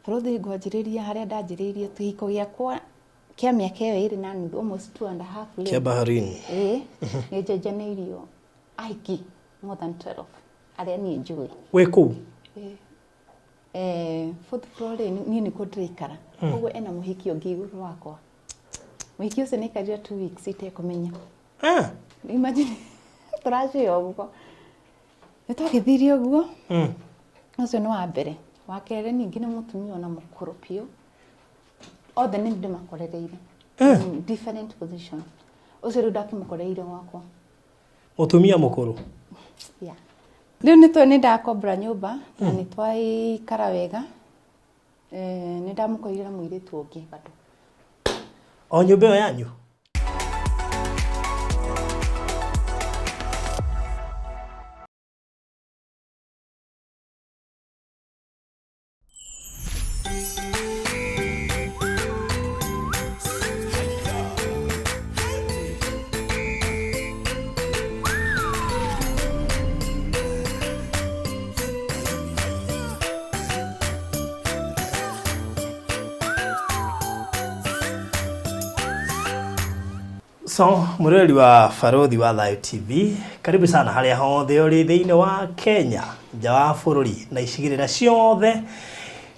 Barũthi, ngwanjĩrĩria harĩa ndanjĩrĩirie kĩhiko gĩakwa kĩa mĩaka ĩyo 2.5, almost 2.5 kĩa rĩu. Bahrain. Ĩĩ, nĩ njenjanĩirio ahiki more than 12 arĩa niĩ njũĩ. Wĩ kũu? Fourth floor rĩ, niĩ nĩkuo ndĩraikara, koguo ena mũhiki ũngĩ igũrũ wakwa. Mũhiki ũcio nĩ aikarire 2 weeks itekũmenya. Ah. Imagine, tũracio ũguo, nĩ twagĩthire ũguo. Ũcio nĩ wa mbere. Wa kerĩ ningĩ nĩ mũtumia ona mũkũrũ biũ. Othe nĩ ndĩmakorereire in different position. Ũcio rĩu ndakĩmũkorereire gwakwa. Mũtumia mũkũrũ. Yeah. Rĩu nĩ nĩ ndakombora nyũmba na nĩ twaikara wega. Nĩ ndamũkorire na mũirĩtu ũngĩ bado. O nyũmba ĩyo yanyu? So mũrori wa Barũthi wa Thayũ TV, karibu sana harĩa hothe ũrĩ thĩinĩ wa Kenya, nja wa bũrũri na icigĩrĩra ciothe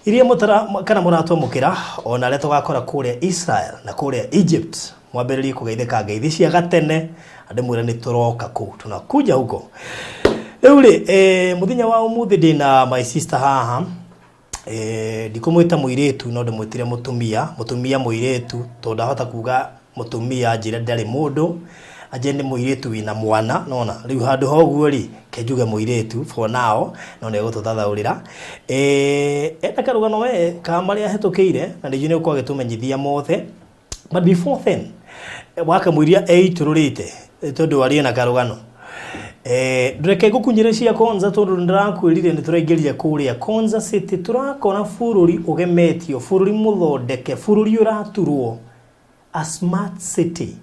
iria mũtara kana mũratwamũkĩra, ona arĩa tũgakora kũrĩa Israel na kũrĩa Egypt, mwambĩrĩrie kũgeithĩka ngeithi cia gatene, andũ mwĩre nĩ tũroka kũu, tunakuja huko. Rĩu rĩ, mũthenya wa ũmũthĩ ndĩna my sister haha. Ndikũmwĩta mũirĩtu no ndĩmwĩtire mũtumia, mũtumia mũirĩtu, tondũ ndahota kuga mũtumia anjĩre ndarĩ mũndũ, anjĩre nĩ mũirĩtu wĩna mwana, nĩwona? Rĩu handũ ha ũguo rĩ, reke njuge mũirĩtu for now, no nĩ egũtũthathaũrĩra. Ena karũgano we ka marĩa ahĩtũkĩire, na nĩ njũĩ nĩ egũkorwo agĩtũmenyithia mothe. But before then, wakamũiria eitũrũrĩte tondũ arĩ na karũgano. Reke ngũkunyĩre cia Konza tondũ nĩndĩrakwĩrire nĩtũraingĩrire kũrĩa Konza City, tũrakora bũrũri ũgemetio, bũrũri mũthondeke, bũrũri ũraturwo, a smart city.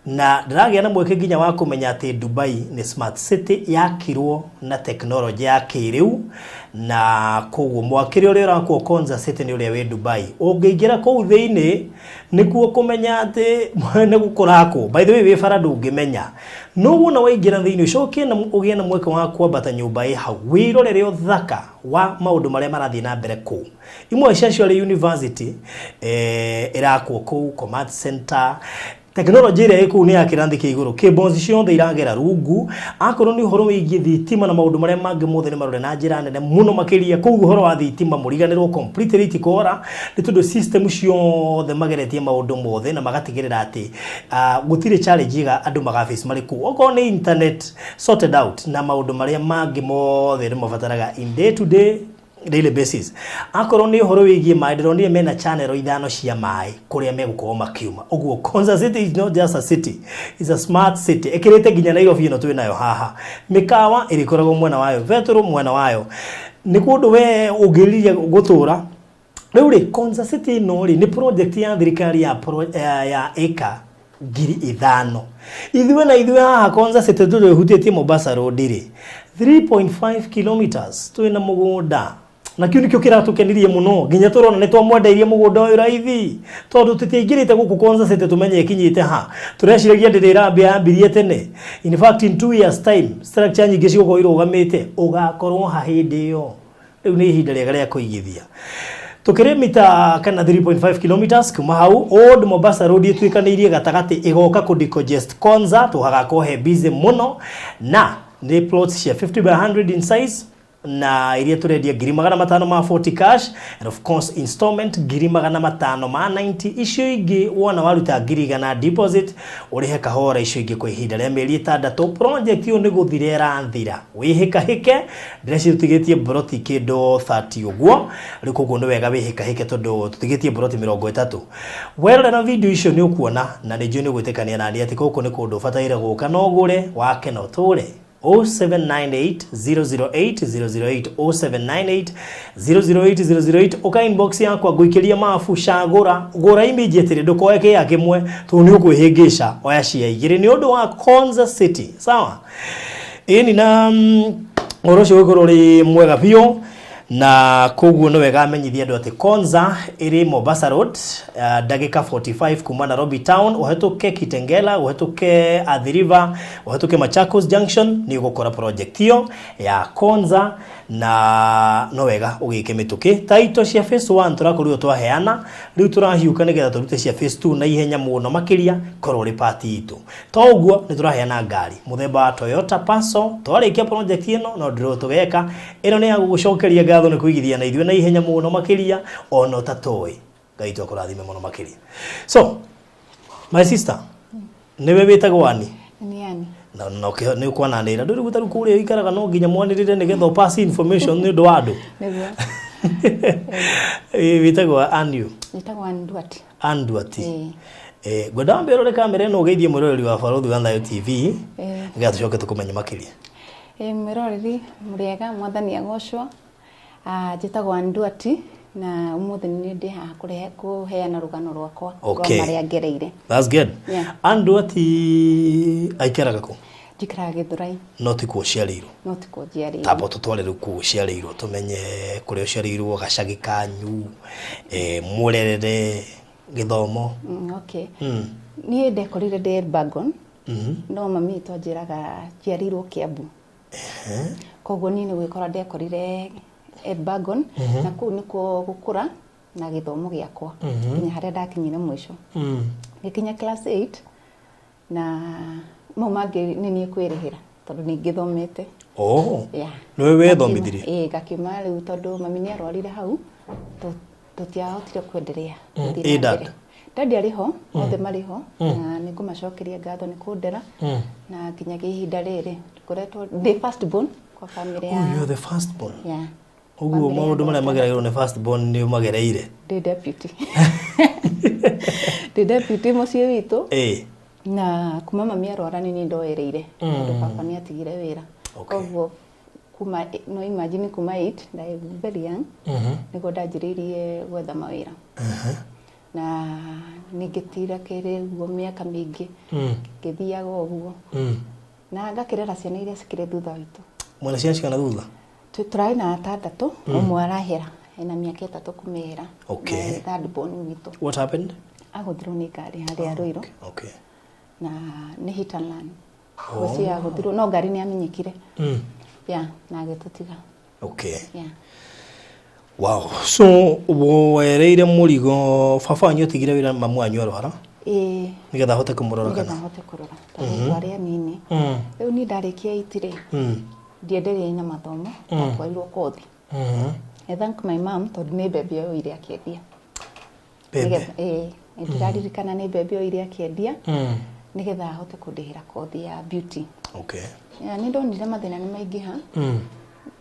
Na ndĩragĩa na mweke nginya wa kũmenya atĩ Dubai nĩ smart city yakirwo na tekinoronjĩ ya kĩrĩu, na koguo mwakĩre ũrĩa ũrakwo Konza City nĩ ũrĩa wĩ Dubai. Ũngĩingĩra kũu thĩinĩ nĩkuo kũmenya atĩ nĩ gũkũrakwo. By the way, wĩ bara ndũngĩmenya, no wona waingĩra thĩinĩ ũcoke na ũgĩe na mweke wa kwambata nyũmba ĩ hau wĩrorere ũthaka wa maũndũ marĩa marathiĩ na mbere kũu. Imwe ciacio arĩ university ĩrakwo kũu, command center. Tekinoronjĩ ĩrĩa ĩ kũu nĩ ya kĩrathi kĩa igũrũ. Cables ciothe iragera rungu. Akorwo nĩ ũhoro wĩgiĩ thitima na maũndũ marĩa mangĩ mothe nĩ marore na njĩra nene mũno makĩria. Kũu ũhoro wa thitima mũriganĩrwo completely, itikora nĩ tondũ system ciothe mageretie maũndũ mothe na magatigĩrĩra atĩ gũtirĩ challenge ĩga andũ magaface marĩ kũu. Okorwo nĩ internet, sorted out, na maũndũ marĩa mangĩ mothe nĩ mabataraga in day to day daily basis. Akorwo nĩ ũhoro wĩgiĩ maĩ, ndĩronire mena channel ithano cia maĩ kũrĩa megũkorwo makiuma. Ũguo Konza City is not just a city, it's a smart city ĩkĩrĩte nginya Nairobi ĩno twĩ nayo haha. Mĩkawa ĩrĩkoragwo mwena wayo, betũrũ mwena wayo. Nĩ kũndũ we ũngĩrirĩria gũtũra. Rĩu rĩ, Konza City ĩno rĩ, nĩ project ya thirikari ya ĩka 5,000. Ithuĩ na ithuĩ haha Konza City tũrĩ hutĩtie Mombasa Road rĩ, 3.5 kilometers twĩna mũgũnda, na kĩu nĩkĩo kĩratũkenirie mũno nginya tũrona nĩ twamwendeirie mũgũnda ũyũ raithi, tondũ tũtiaingĩrĩte gũkũ Konza City tũmenye ĩkinyĩte ha. Tũreciragia ndĩrĩ ĩrambia, yambirie tene. In fact, in 2 years time structure nyingĩ cigũkorwo irũgamĩte. Ũgakorwo ha hĩndĩ ĩyo? Rĩu nĩ ihinda rĩega rĩa kũigithia. Tũkĩrĩ mita kana 3.5 kilometers kuma hau. Old Mombasa Road ĩtuĩkanĩirie gatagatĩ ĩgoka kũ decongest Konza, tũhagakorwo he busy mũno. Na nĩ plots cia 50 by 100 in size, na iria tũrendia 540,000 cash, and of course installment 590,000. Icio ingĩ wona waruta 100,000 deposit, ũrĩhe kahora icio ingĩ kwa ihinda rĩa mĩeri 6. Project ĩyo nĩ gũthira ĩrathira, wĩhĩkahĩke. Ndĩreciria tũtigĩtie mburoti kĩndũ 30 ũguo rĩu, koguo nĩ wega wĩhĩkahĩke tondũ tũtigĩtie mburoti 30. Werorera video icio nĩ ũkuona, na nĩ njũĩ nĩ ũgwĩtĩkania nani atĩ gũkũ nĩ kũndũ ũbataire gũka na ũgũre wake na ũtũre. 0798 008 008, 0798 008 008. Ũka inbox yakwa ngũikĩria mabu. Cagũra, gũra immediately, ndũkoe kĩa kĩmwe tondũ nĩ ũkwĩhĩngĩca. Oya cia igĩrĩ nĩ ũndũ wa Konza City. Sawa, ĩni na ũhoro ũcio ũgũkorwo ũrĩ mwega biũ. Na koguo nĩ wega amenyithie andũ atĩ Konza ĩrĩ Mombasa Road, ndagĩka 45 kuma Nairobi town, ũhetũke Kitengela, ũhetũke Athi River, ũhetũke Machakos Junction, nĩ ũgũkora project ĩyo ya Konza. Na no wega ũgĩke mĩtũkĩ. Taito cia phase 1 tũrakorirwo twaheana, rĩu tũrahiũka nĩgetha tũrute cia phase 2 na ihenya mũno makĩria, korwo ũrĩ part itũ. To ũguo nĩ tũraheana ngari mũthemba wa Toyota Passo. Twarĩkia project ĩno no ndĩrwo tũgeka ĩno nĩ ya gũgũcokeria ngatho nĩ kũigithia na ithuĩ na ihenya mũno makĩria ona ũtatoĩ. Ngai tu akũrathime mũno makĩria. So my sister, nĩwe wĩtagwo Ani? Nĩ Ani. Na no nĩ ũkwananĩra ndũrĩ gũtarĩ kũrĩa ũikaraga, no nginya mwanĩrĩre nĩgetha ũpass information nĩ ũndũ wa andũ. Nĩguo. Wĩtagwo Aniu? Njĩtagwo Ann Duarte. Ann Duarte. Ĩĩ. Ngwenda wambe ũrore kamera ĩno ũgeithie mwĩroreri wa Barũthi wa Thayo TV, nĩgetha tũcoke tũkũmenye makĩria. Ĩĩ, mwĩroreri mũrĩega, mwathani agocwo. Njĩtagwo Ann Duarte na ũmũthĩ nĩ ndĩ haha kũrehe kũheana rũgano rwakwa rwa marĩa ngereire. That's good. Yeah. Ann Duarte aikaraga kũ? Njikaraga Gĩthũrai. No ti kuo ũciarĩirwo? No ti kuo njiarĩirwo. Tamba ũtũtware rĩu kũu ũciarĩirwo, tũmenye kũrĩa ũciarĩirwo, gacagi kanyu, mũrerere, gĩthomo. Okay. Niĩ ndekorire ndĩ Elburgon, no mami witũ anjĩraga njiarĩirwo Kiambu. Koguo niĩ nĩ gwĩkora ndekorire Elburgon, na kũu nĩkuo gũkũra na gĩthomo gĩakwa nginya harĩa ndakinyire mũico. Ngĩkinya class 8 na mau mangĩ nĩ niĩ kwĩrĩhĩra tondũ nĩ ngĩthomete. Oh. Yeah. Nĩwe wethomithirie? Ĩĩ, ngakiuma rĩu tondũ mami nĩ arwarire hau, tũtiahotire kwenderea gũthiĩ Ĩ na dad? mbere. Dadi arĩ ho, othe marĩ ho, na nĩ ngũmacokeria ngatho nĩ kũndera na nginyagia ihinda rĩrĩ ngoretwo ndĩ first born kwa family Oh, ya you're the first born. Yeah. Ũguo Family ya maũndũ marĩa andũ mageragĩrwo nĩ first born nĩ ũmagereire. Ndĩ deputy. Ndĩ deputy mũciĩ witũ. Na kuma mami arwara nĩ niĩ ndoereire tondũ baba nĩ atigire wĩra. Koguo kuma no imagine kuma 8 ndarĩ very young nĩguo ndanjĩrĩirie gwetha mawĩra. Na nĩ ngĩtira kĩrĩ ũguo mĩaka mĩingĩ ngĩthiaga ũguo na ngakĩrera ciana iria cikĩrĩ thutha witũ. Mwena ciana cigana thutha? Tũrarĩ na atandatũ, ũmwe arahera ena mĩaka 3 kũmĩhera. Na third born witũ. What happened? Agũthirwo nĩ ngari harĩa Ruiru. Na nĩ hit and run. Oh. Ũcio agũthirwo no ngari nĩ amenyekire. Yeah, na agĩtũtiga. Yeah. Wow. So wereire mũrigo baba wanyu atigire wĩra mamu wanyu arwara? Ĩĩ. Nĩgetha ahote kũmũrora Nĩgetha kana? ahote kũrora. Tondũ twarĩ anini. Rĩu niĩ ndarĩkia 8 rĩ. Ndiendereire na mathomo, ndatwarirwo kothi. I thank my mom tondũ nĩ mbembe oire akĩendia. Mbembe? Nĩgetha, ĩĩ, nĩndĩraririkana nĩ mbembe oire akĩendia. Nĩgetha ahote kũndĩhĩra kothi ya beauty. Yeah, nĩ ndonire mathĩna nĩ maingĩha.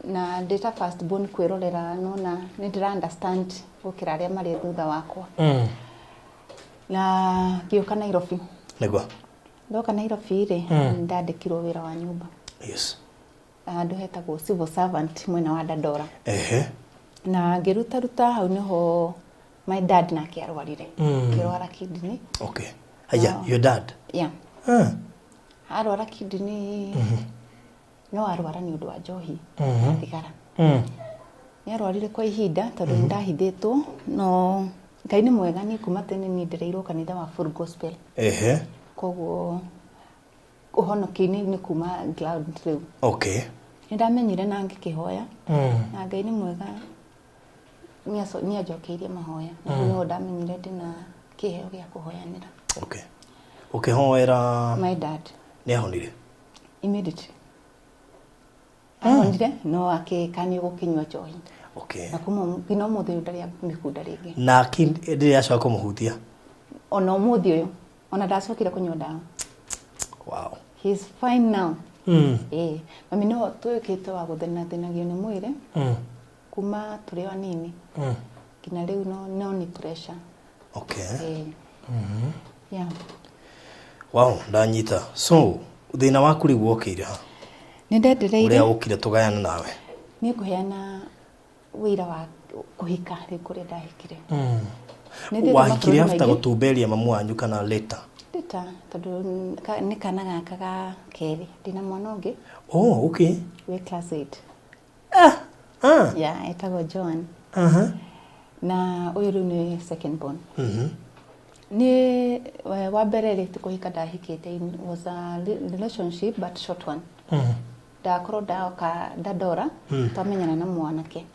Na ndĩ ta first born kwĩrorera nona nĩ ndĩra understand gũkĩra arĩa marĩ thutha wakwa. Na ngĩũka Nairobi. Nĩguo. Ndoka Nairobi rĩ, ndandĩkirwo wĩra wa nyũmba. Handũ hetagwo civil servant mwena wa Dandora. Na ngĩrutaruta hau nĩho my dad nake arwarire. Akĩrwara kidney. Haya, your dad? Yeah. Arwara kidney. No arwara nĩ ũndũ wa njohi na thigara. Nĩ arwarire kwa ihinda tondũ nĩ ndahithĩtwo, no Ngai nĩ mwega, niĩ kuma tene niĩ ndereirwo kanitha wa Full Gospel. Koguo ũhonoki-inĩ nĩ kuma ground rĩu. Nĩ ndamenyire na ngĩkĩhoya. Na Ngai nĩ mwega, nĩ anjokeirie mahoya. Na hau nĩho ndamenyire ndĩna kĩheo gĩa kũhoyanĩra. Ũkĩhoera My dad. Nĩ ahonire? Immediately. Ahonire, no akĩkanio gũkĩnyua njohi. Na kuma nginya ũmũthĩ ũyũ ndarĩ amĩkunda rĩngĩ. Na ndĩrĩ yacoka kũmũhutia? Ona ũmũthĩ ũyũ, ona ndacokire kũnyua ndawa. Wow. He is fine now. Mami no tuĩkĩte wa gũthĩnathĩnagio nĩ mwĩrĩ. Kuma tũrĩ o anini. Nginya rĩu no nĩ pressure. Yeah. Wow, ndanyita. So, thĩna waku rĩu wokĩire ha? Nĩ ndendereire. Ũrĩa ũkire tũgayane nawe. Nĩ ngũheana wĩra wa kũhika rĩu kũrĩa ndahikire. Nĩ thiĩte Wahikire mabũrũri after maingĩ. gũtumberia mamu wanyu kana later? Later, tondũ nĩ kana gaka ga kerĩ. Ndĩna mwana ũngĩ. Oh, okay. Wĩ class 8. Ah. Yeah, etagwo Joan. Aha. Na ũyũ rĩu nĩ second born. Niĩ wa mbere rĩ, ti kũhika ndahikĩte, it was a relationship but short one. Ndakorwo ndoka ndandora, twamenyana na mwanake.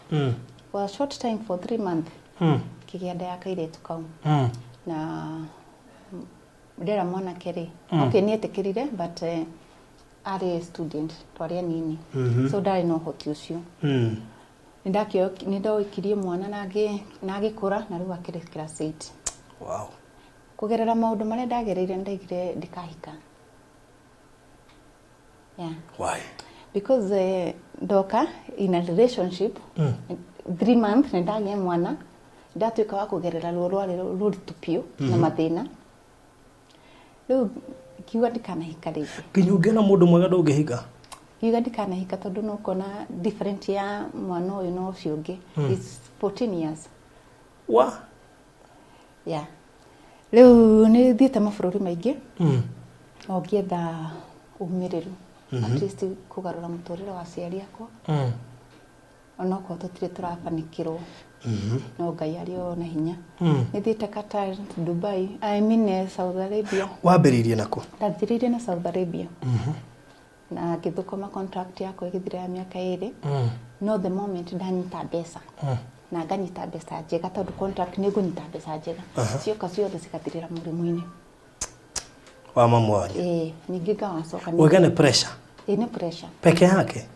For a short time, for 3 months, kĩgĩa nda ya kairĩtu kau. Na ndera mwanake rĩ, okay, nĩ etĩkĩrire, but arĩ student, twarĩ anini, so ndarĩ na ũhoti ũcio. Nĩ ndoikirie mwana na agĩkũra na rĩu akĩrĩ class 8. Kũgerera maũndũ marĩa ndagereire, ndaigire ndikahika, yeah. Why? Because ndoka in a relationship 3 months nĩ ndagĩa mwana, ndatuĩka wa kũgerera ruo rwarĩ rũritũ biũ na mathĩna. Rĩu ngiuga ndikanahika rĩngĩ. Nginya ũngĩona mũndũ mwega ndũngĩhika? Ngiuga ndikanahika tondũ nĩ ũkona different ya mwana ũyũ na ũcio ũngĩ is 14 years. Wa. Yeah, rĩu nĩ thiĩte mabũrũri maingĩ o ngĩetha umĩrĩru, at least kũgarũra mũtũrĩre wa aciari akwa, onokorwo tũtirĩ tũrabanikĩrwo, no Ngai arĩ o na hinya. Nĩ thiĩte Qatar, Dubai, I mean Saudi Arabia. Wambĩrĩirie nakũ? Ndanjĩrĩirie na Saudi Arabia na ngĩthũkũma contract yakwa ĩgĩthira ya mĩaka 2. No the moment ndanyita mbeca, na nganyita mbeca njega, tondũ contract nĩ ngũnyita mbeca njega, cioka ciothe cigathirĩra mũrimũ-inĩ. Wa mamu wanyu? Ĩĩ, ningĩ ngawacoka. Wega nĩ pressure? Ĩĩ, nĩ pressure. Peke yake?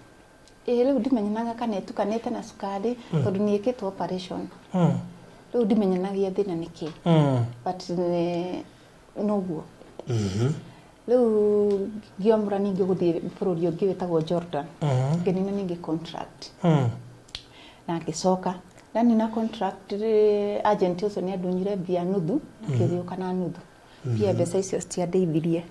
Ĩĩ, rĩu ndimenyanaga kana ĩtukanĩte na cukari, tondũ nĩ ĩkĩtwo operation. Rĩu ndimenyanagia thĩna nĩ kĩ, but noguo. Rĩu ngĩamũra ningĩ gũthiĩ bũrũri ũngĩ wĩtagwo Jordan. Ngĩnina ningĩ contract na ngĩcoka. Ndanina contract rĩ, agent ũcio nĩ andunyire mbia nuthu, akĩgĩũka na nuthu pia. Mbeca icio citiandeithirie.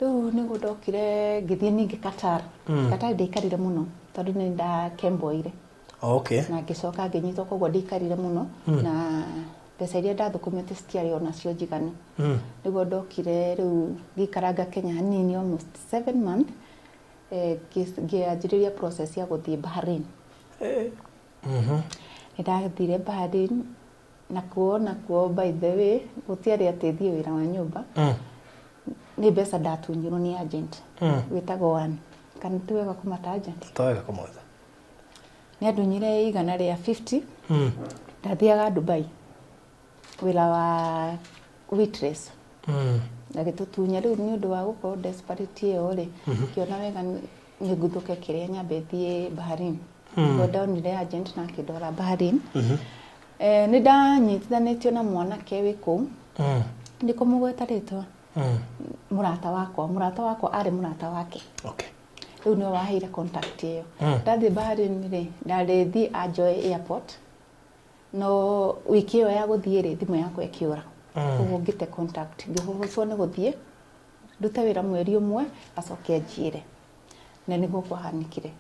Rĩu nĩguo ndokire ngĩthiĩ ningĩ Qatar. Qatar ndiaikarire mũno tondũ nĩ ndakemboire. Na ngĩcoka ngĩnyitwo, koguo ndiaikarire mũno, na mbeca iria ndathũkũmĩte citiarĩ onacio njiganu. Nĩguo ndokire rĩu ngĩikaranga Kenya hanini, almost 7 months, ngĩanjĩrĩria process ya gũthiĩ Bahrain. Nĩ ndathire Bahrain nakuo by the way gũtiarĩ atĩ thiĩ wĩra wa nyũmba. Nĩ mbeca ndatunyirwo nĩ agent wĩtagwo One, kana ti wega kũmata agent? Towega kũmwetha. Nĩ andunyire 150. Ndathiaga Dubai wĩra wa waitress. Agĩtũtunya. Rĩu nĩ ũndũ wa gũkorwo desperate ĩyo rĩ, ngĩona wega nĩ nguthũke kĩrĩa nyambe thiĩ Bahrain. Nĩguo ndonire agent na akĩndwara Bahrain. Nĩ ndanyitithanĩtio na mwanake wĩ kũu, ndĩ kũmũgweta rĩtwa, mũrata wakwa arĩ mũrata wake. Rĩu nĩwe waheire contact ĩyo. Ndathiĩ Bahrain rĩ, ndarĩ thiĩ anjoe airport, no wiki ĩyo ya gũthiĩ rĩ, thimũ yakwa ĩkĩũra. Koguo ngĩte contact, ngĩhũhũcwo nĩ gũthiĩ ndute wĩra mweri ũmwe, acoke anjĩre, na nĩguo kwahanĩkire.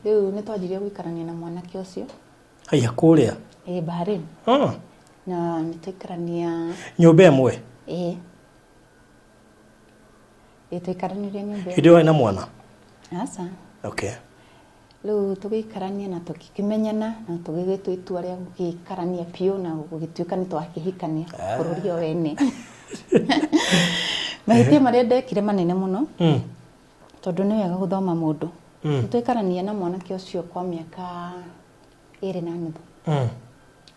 Rĩu nĩ twanjirie gũikarania na mwanake ũcio. Haiya, kũrĩa? Ĩ, Bahrain. Na nĩ twaikarania. Nyũmba ĩmwe? Ĩĩ, twaikaranirie nyũmba. Hĩndĩ ĩyo warĩ na mwana? Aca. Rĩu tũgĩikarania na tũgĩkĩmenyana na tũgĩgĩtua itua rĩa gũgĩikarania biũ na gũgĩtuĩka nĩ twakĩhikania bũrũri o wene. Mahĩtia marĩa ndekire manene mũno, tondũ nĩ wega gũthoma mũndũ. Nĩ twaikarania na mwanake ũcio kwa mĩaka 2.5.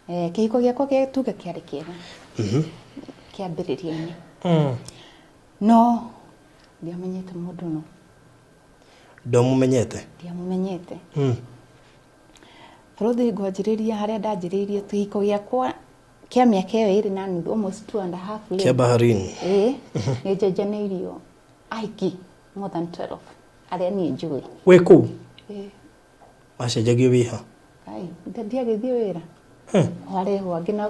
Kĩhiko gĩakwa gĩa tuge kĩarĩ kĩega kĩambĩrĩria-inĩ, no ndiamenyete mũndũ no. Ndomũmenyete? Ndiamũmenyete. Bũrũthi ngwanjĩrĩria harĩa ndanjĩrĩirie kĩhiko gĩakwa kĩa mĩaka ĩyo 2.5, almost two and a half rĩ. Kĩa Bahrain? Ĩĩ, nĩ njenjanĩirio ahiki more than 12 arĩa niĩ njũĩ. Wĩ kũu? Ĩĩ. Wacenjagio wĩha? Ai, ndiagĩthiĩ wĩra. Warehwo angĩ na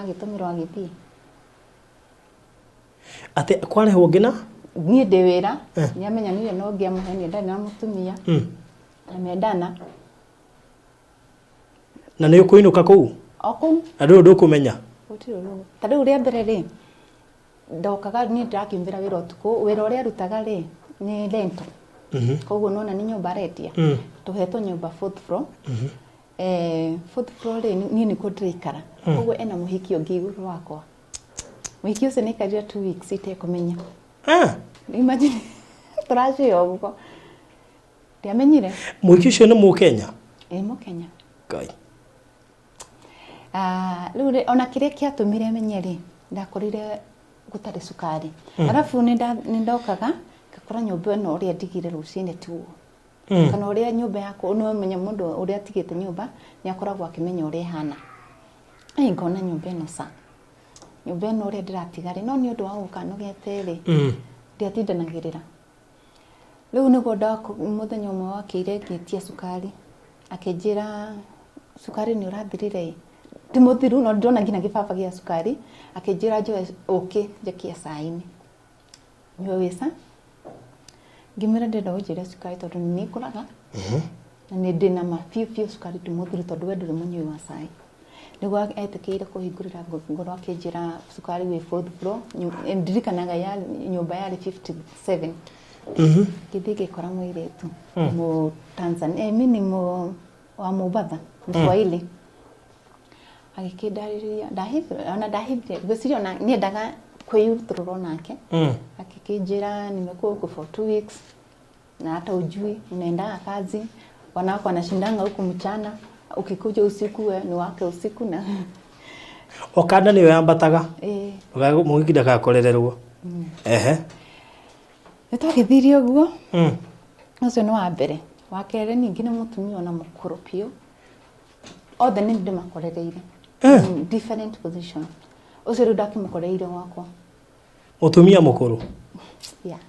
agĩtũmĩrwo agĩthiĩ. Atĩ kwarehwo ngĩ na? Niĩ ndĩ wĩra. Nĩ amenyanire na ũngĩ amũhenia ndarĩ na mũtumia na mendana. Na nĩ ũkũinũka kũu? O kũu. Na ndũrĩ ndũkũmenya? Gũtirĩ ũndũ. Ta rĩu rĩa mbere rĩ, ndokaga niĩ ndĩrakiumĩra wĩra ũtukũ. Wĩra ũrĩa arutaga rĩ, nĩ rental. Koguo nona nĩ nyũmba arendia. Tũhetwo nyũmba fourth floor. Fourth floor rĩ, niĩ nĩkuo ndĩraikara. Koguo ena mũhiki ũngĩ igũrũ wakwa. Mũhiki ũcio nĩ aikarire 2 weeks itekũmenya. Imagine, tũracio ũguo ndiamenyire. Mũhiki ũcio nĩ Mũkenya? Ĩ, Mũkenya. Ngai. Ah, rĩu rĩ, ona kĩrĩa kĩatũmire menye rĩ, ndakorire gũtarĩ cukari. Arabu nĩ ndokaga ngakora nyũmba ĩno ũrĩa ndigire rũcinĩ tiguo, kana ũrĩa nyũmba yakwa, nĩ ũmenya mũndũ ũrĩa atigĩte nyũmba nĩ akoragwo akĩmenya ũrĩa ĩhana. Ĩ, ngona nyũmba ĩno, ca nyũmba ĩno ũrĩa ndĩratiga rĩ, no nĩ ũndũ wa gũka nogete rĩ, ndiatindanagĩrĩra. Rĩu nĩguo mũthenya ũmwe wakĩire ngĩtia cukari, akĩnjĩra cukari nĩ ũrathirire. Ĩ, ti mũthiru, no ndĩrona nginya gĩbaba gĩa cukari. Akĩnjĩra njoe ũkĩ njĩkie cai-inĩ nyue wĩca. Ngĩmwĩra ndĩrenda ũnjĩre cukari tondũ nĩ ngũraga na nĩ ndĩna ma biũ biũ cukari ti mũthiru, tondũ we ndũrĩ mũnyui wa cai. Nĩguo etĩkĩire kũhingũrĩra ngoro, akĩnjĩra cukari wĩ fourth floor. Ndirikanaga ya nyũmba yarĩ 57. Ngĩthiĩ ngĩkora mũirĩtu mũ Tanzania, mini mũ wa Mombatha, Mswahili, agĩkĩndarĩria. Ndahithire, ona ndahithire, ngwĩciria ona niendaga kwĩyutũrũrwo nake. Akĩkĩnjĩra nimekuwa huku for 2 weeks na hata ujui unaendaga kazi, wanawake wanashindanga huku mchana, ukikuja usiku we ni wake usiku na O kanda nĩyo yambataga? Ĩĩ. Mũhiki ndagakorererwo. Ehe. Nĩ twagĩthire ũguo. Ũcio nĩ wa mbere. Wa kerĩ ningĩ nĩ mũtumia ona mũkũrũ biũ. Othe nĩ ndĩmakorereire. In different position. Ũcio rĩu ndakĩmũkorereire gwakwa. Mũtumia mũkũrũ? Yeah.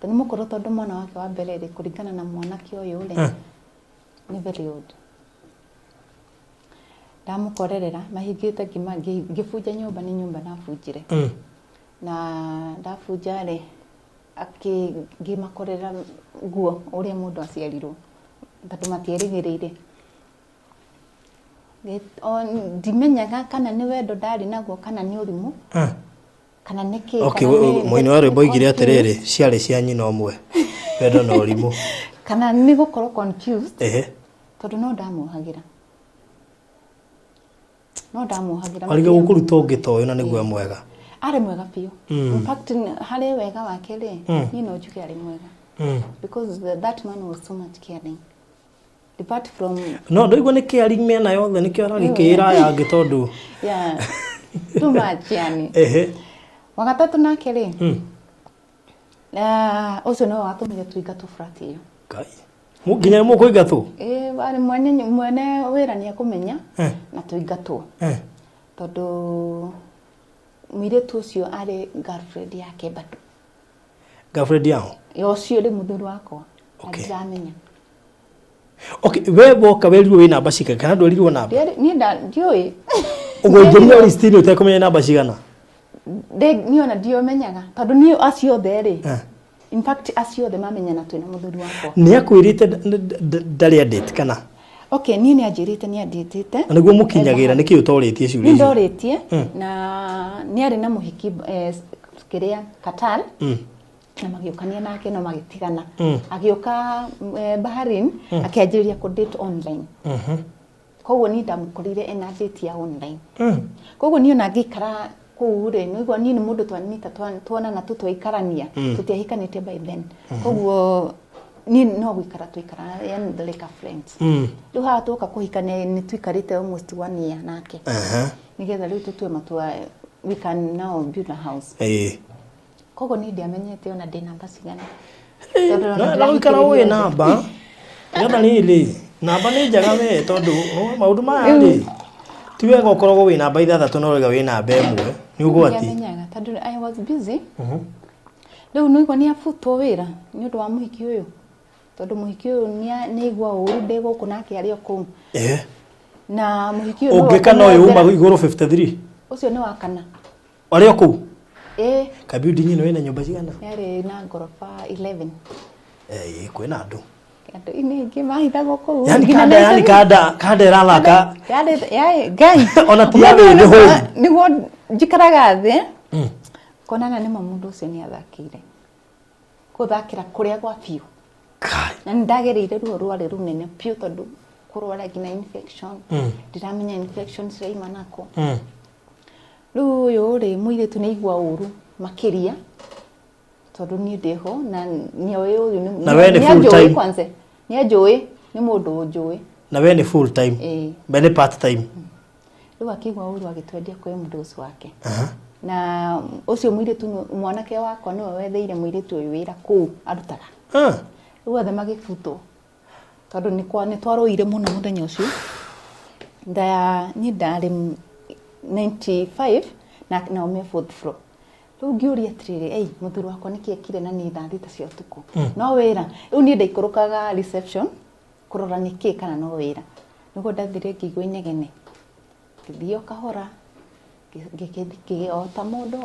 Nĩ mũkũrũ tondũ mwana wake wa mbere rĩ, kũringana na mwanake ũyũ rĩ, nĩ very old. Ndamũkorerera mahingĩte, ngĩbunja nyũmba, nĩ nyũmba ndabunjire. Na ndabunja rĩ, ngĩmakorera nguo ũrĩa mũndũ aciarirwo, tondũ matierĩgĩrĩire. Ndimenyaga kana nĩ wendo ndarĩ naguo kana nĩ ũrimũ kana nĩ kĩ. Okay, mũini wa rwĩmbo oigire atĩrĩrĩ, ciarĩ cia nyina ũmwe, wendo na ũrimũ. Kana nĩ gũkorwo confused. Tondũ no ndamuohagĩra, no ndamuohagĩra. Warĩkia gũkũruta ũngĩ ta ũyũ na nĩguo mwega. Arĩ mwega biũ. In fact, harĩ wega wake rĩ, niĩ no njuge arĩ mwega because that man was so much caring, apart from No ndũigua nĩ caring mĩena yothe, nĩkĩo aragĩkĩĩra aya angĩ tondũ Yeah, too much yani. Wa gatatũ nake rĩ, ũcio nĩwe watũmire tũingatwo flat ĩyo. Ngai. Nginya mũkũingatwo? Ĩ, warĩ mwene wĩra nĩ ekũmenya na tũingatwo, tondũ mũirĩtu ũcio arĩ girlfriend yake bado. Girlfriend yao? Ya ũcio rĩ, mũthuri wakwa na ndiramenya. Okay, we woka werirwo wĩ namba cigana kana ndwerirwo namba? Niĩ ndiũĩ. Ũgũingĩrio list-inĩ ũtekũmenya namba cigana? Niĩ ona ndiomenyaga, tondũ niĩ acio othe rĩ, in fact acio othe mamenyana twĩna mũthuri wakwa. Nĩ akwĩrĩte ndarĩ andĩte kana? Okay, niĩ nĩ anjĩrĩte nĩ andĩtĩte. Na nĩguo mũkinyagĩra, nĩkĩ ũtorĩtie ciũria Nĩ icio? Ndorĩtie na nĩ arĩ na mũhiki, kĩrĩa Qatar, na magĩũkania nake no magĩtigana. Agĩũka Bahrain, akĩanjĩrĩria kũ date online. Koguo niĩ ndamũkorire ena date ya online. Koguo niĩ ona ngĩikara kũu rĩ, nĩguo niĩ nĩ mũndũ twanita tuonana tu twaikarania, tũtiahikanĩtie by then. Koguo niĩ no gũikara twaikara, yani like a friends. Rĩu haha tuoka kũhikania nĩ tuikarĩte almost one year nake, nĩgetha rĩu tũtue matua we can now build a house. Koguo niĩ ndiamenyete ona ndĩ namba cigana. Tondũ ona No gũikara ũĩ ndĩrahikĩrĩria othe. Namba nĩgetha rĩrĩ, namba nĩ njega we, tondũ maũndũ maya rĩ, ti wega ũkoragwo wĩ namba ithathatũ na ũrauga wĩ namba ĩmwe, nĩ ũgwati. Ndiamenyaga tondũ I was busy. Rĩu nĩigua nĩ abutwo wĩra nĩ ũndũ wa mũhiki ũyũ, tondũ mũhiki ũyũ nĩ aigua ũru ndĩ gũkũ nake arĩ o kũu. Na mũhiki ũyũ nĩwe Ũngĩ kana ũyũ uma ũkũmwethera. igũrũ 53? Ũcio nĩ wa kana. Arĩ o kũu? Ĩ. Kabuilding ĩno ĩna nyũmba cigana? Yarĩ na ngoroba 11. Kwĩna andũ. Andũ inĩ aingĩ mahithagwo kũu. Yani Nginya kanda, yani kanda ĩrathaka. Yarĩ Ngai. Ona ti ya thĩ, nĩ home. Nĩguo njikaraga thĩ konana nĩma mũndũ ũcio nĩ athakĩire gũthakĩra kũrĩa gwa biũ. Kai. Na nĩ ndagereire ruo rwarĩ rũnene biũ tondũ Kũrwara nginya infection. Ndiramenya infection ciraima nakũ. Rĩu ũyũ rĩ, mũirĩtu nĩ aigua ũru makĩria tondũ niĩ ndĩho na nĩoĩ ũyũ Na we nĩ full nĩanjũĩ time. Kwanza nĩanjũĩ, nĩ mũndũ ũnjũĩ. Na we nĩ full time? Ĩĩ. We nĩ part time? Rĩu akĩigua ũru agĩtwendia kwĩ mũndũ ũcio wake. Na ũcio mũirĩtu mwanake wakwa nĩwe wetheire mũirĩtu ũyũ wĩra kũu arutaga. Rĩu othe magĩbutwo tondũ nĩ twarũire mũno mũthenya ũcio. Nda niĩ ndarĩ 95 na nao me fourth floor. Rĩu ngĩũria atĩrĩrĩ, ei, mũthuri wakwa nĩkĩ ekire na niĩ thaa 6 cia ũtukũ? No wĩra. Rĩu niĩ ndaikũrũkaga reception kũrora nĩkĩ kana no wĩra. Nĩguo ndathire ngĩigua inegene. Ngĩthiĩ o kahora, o ta mũndũ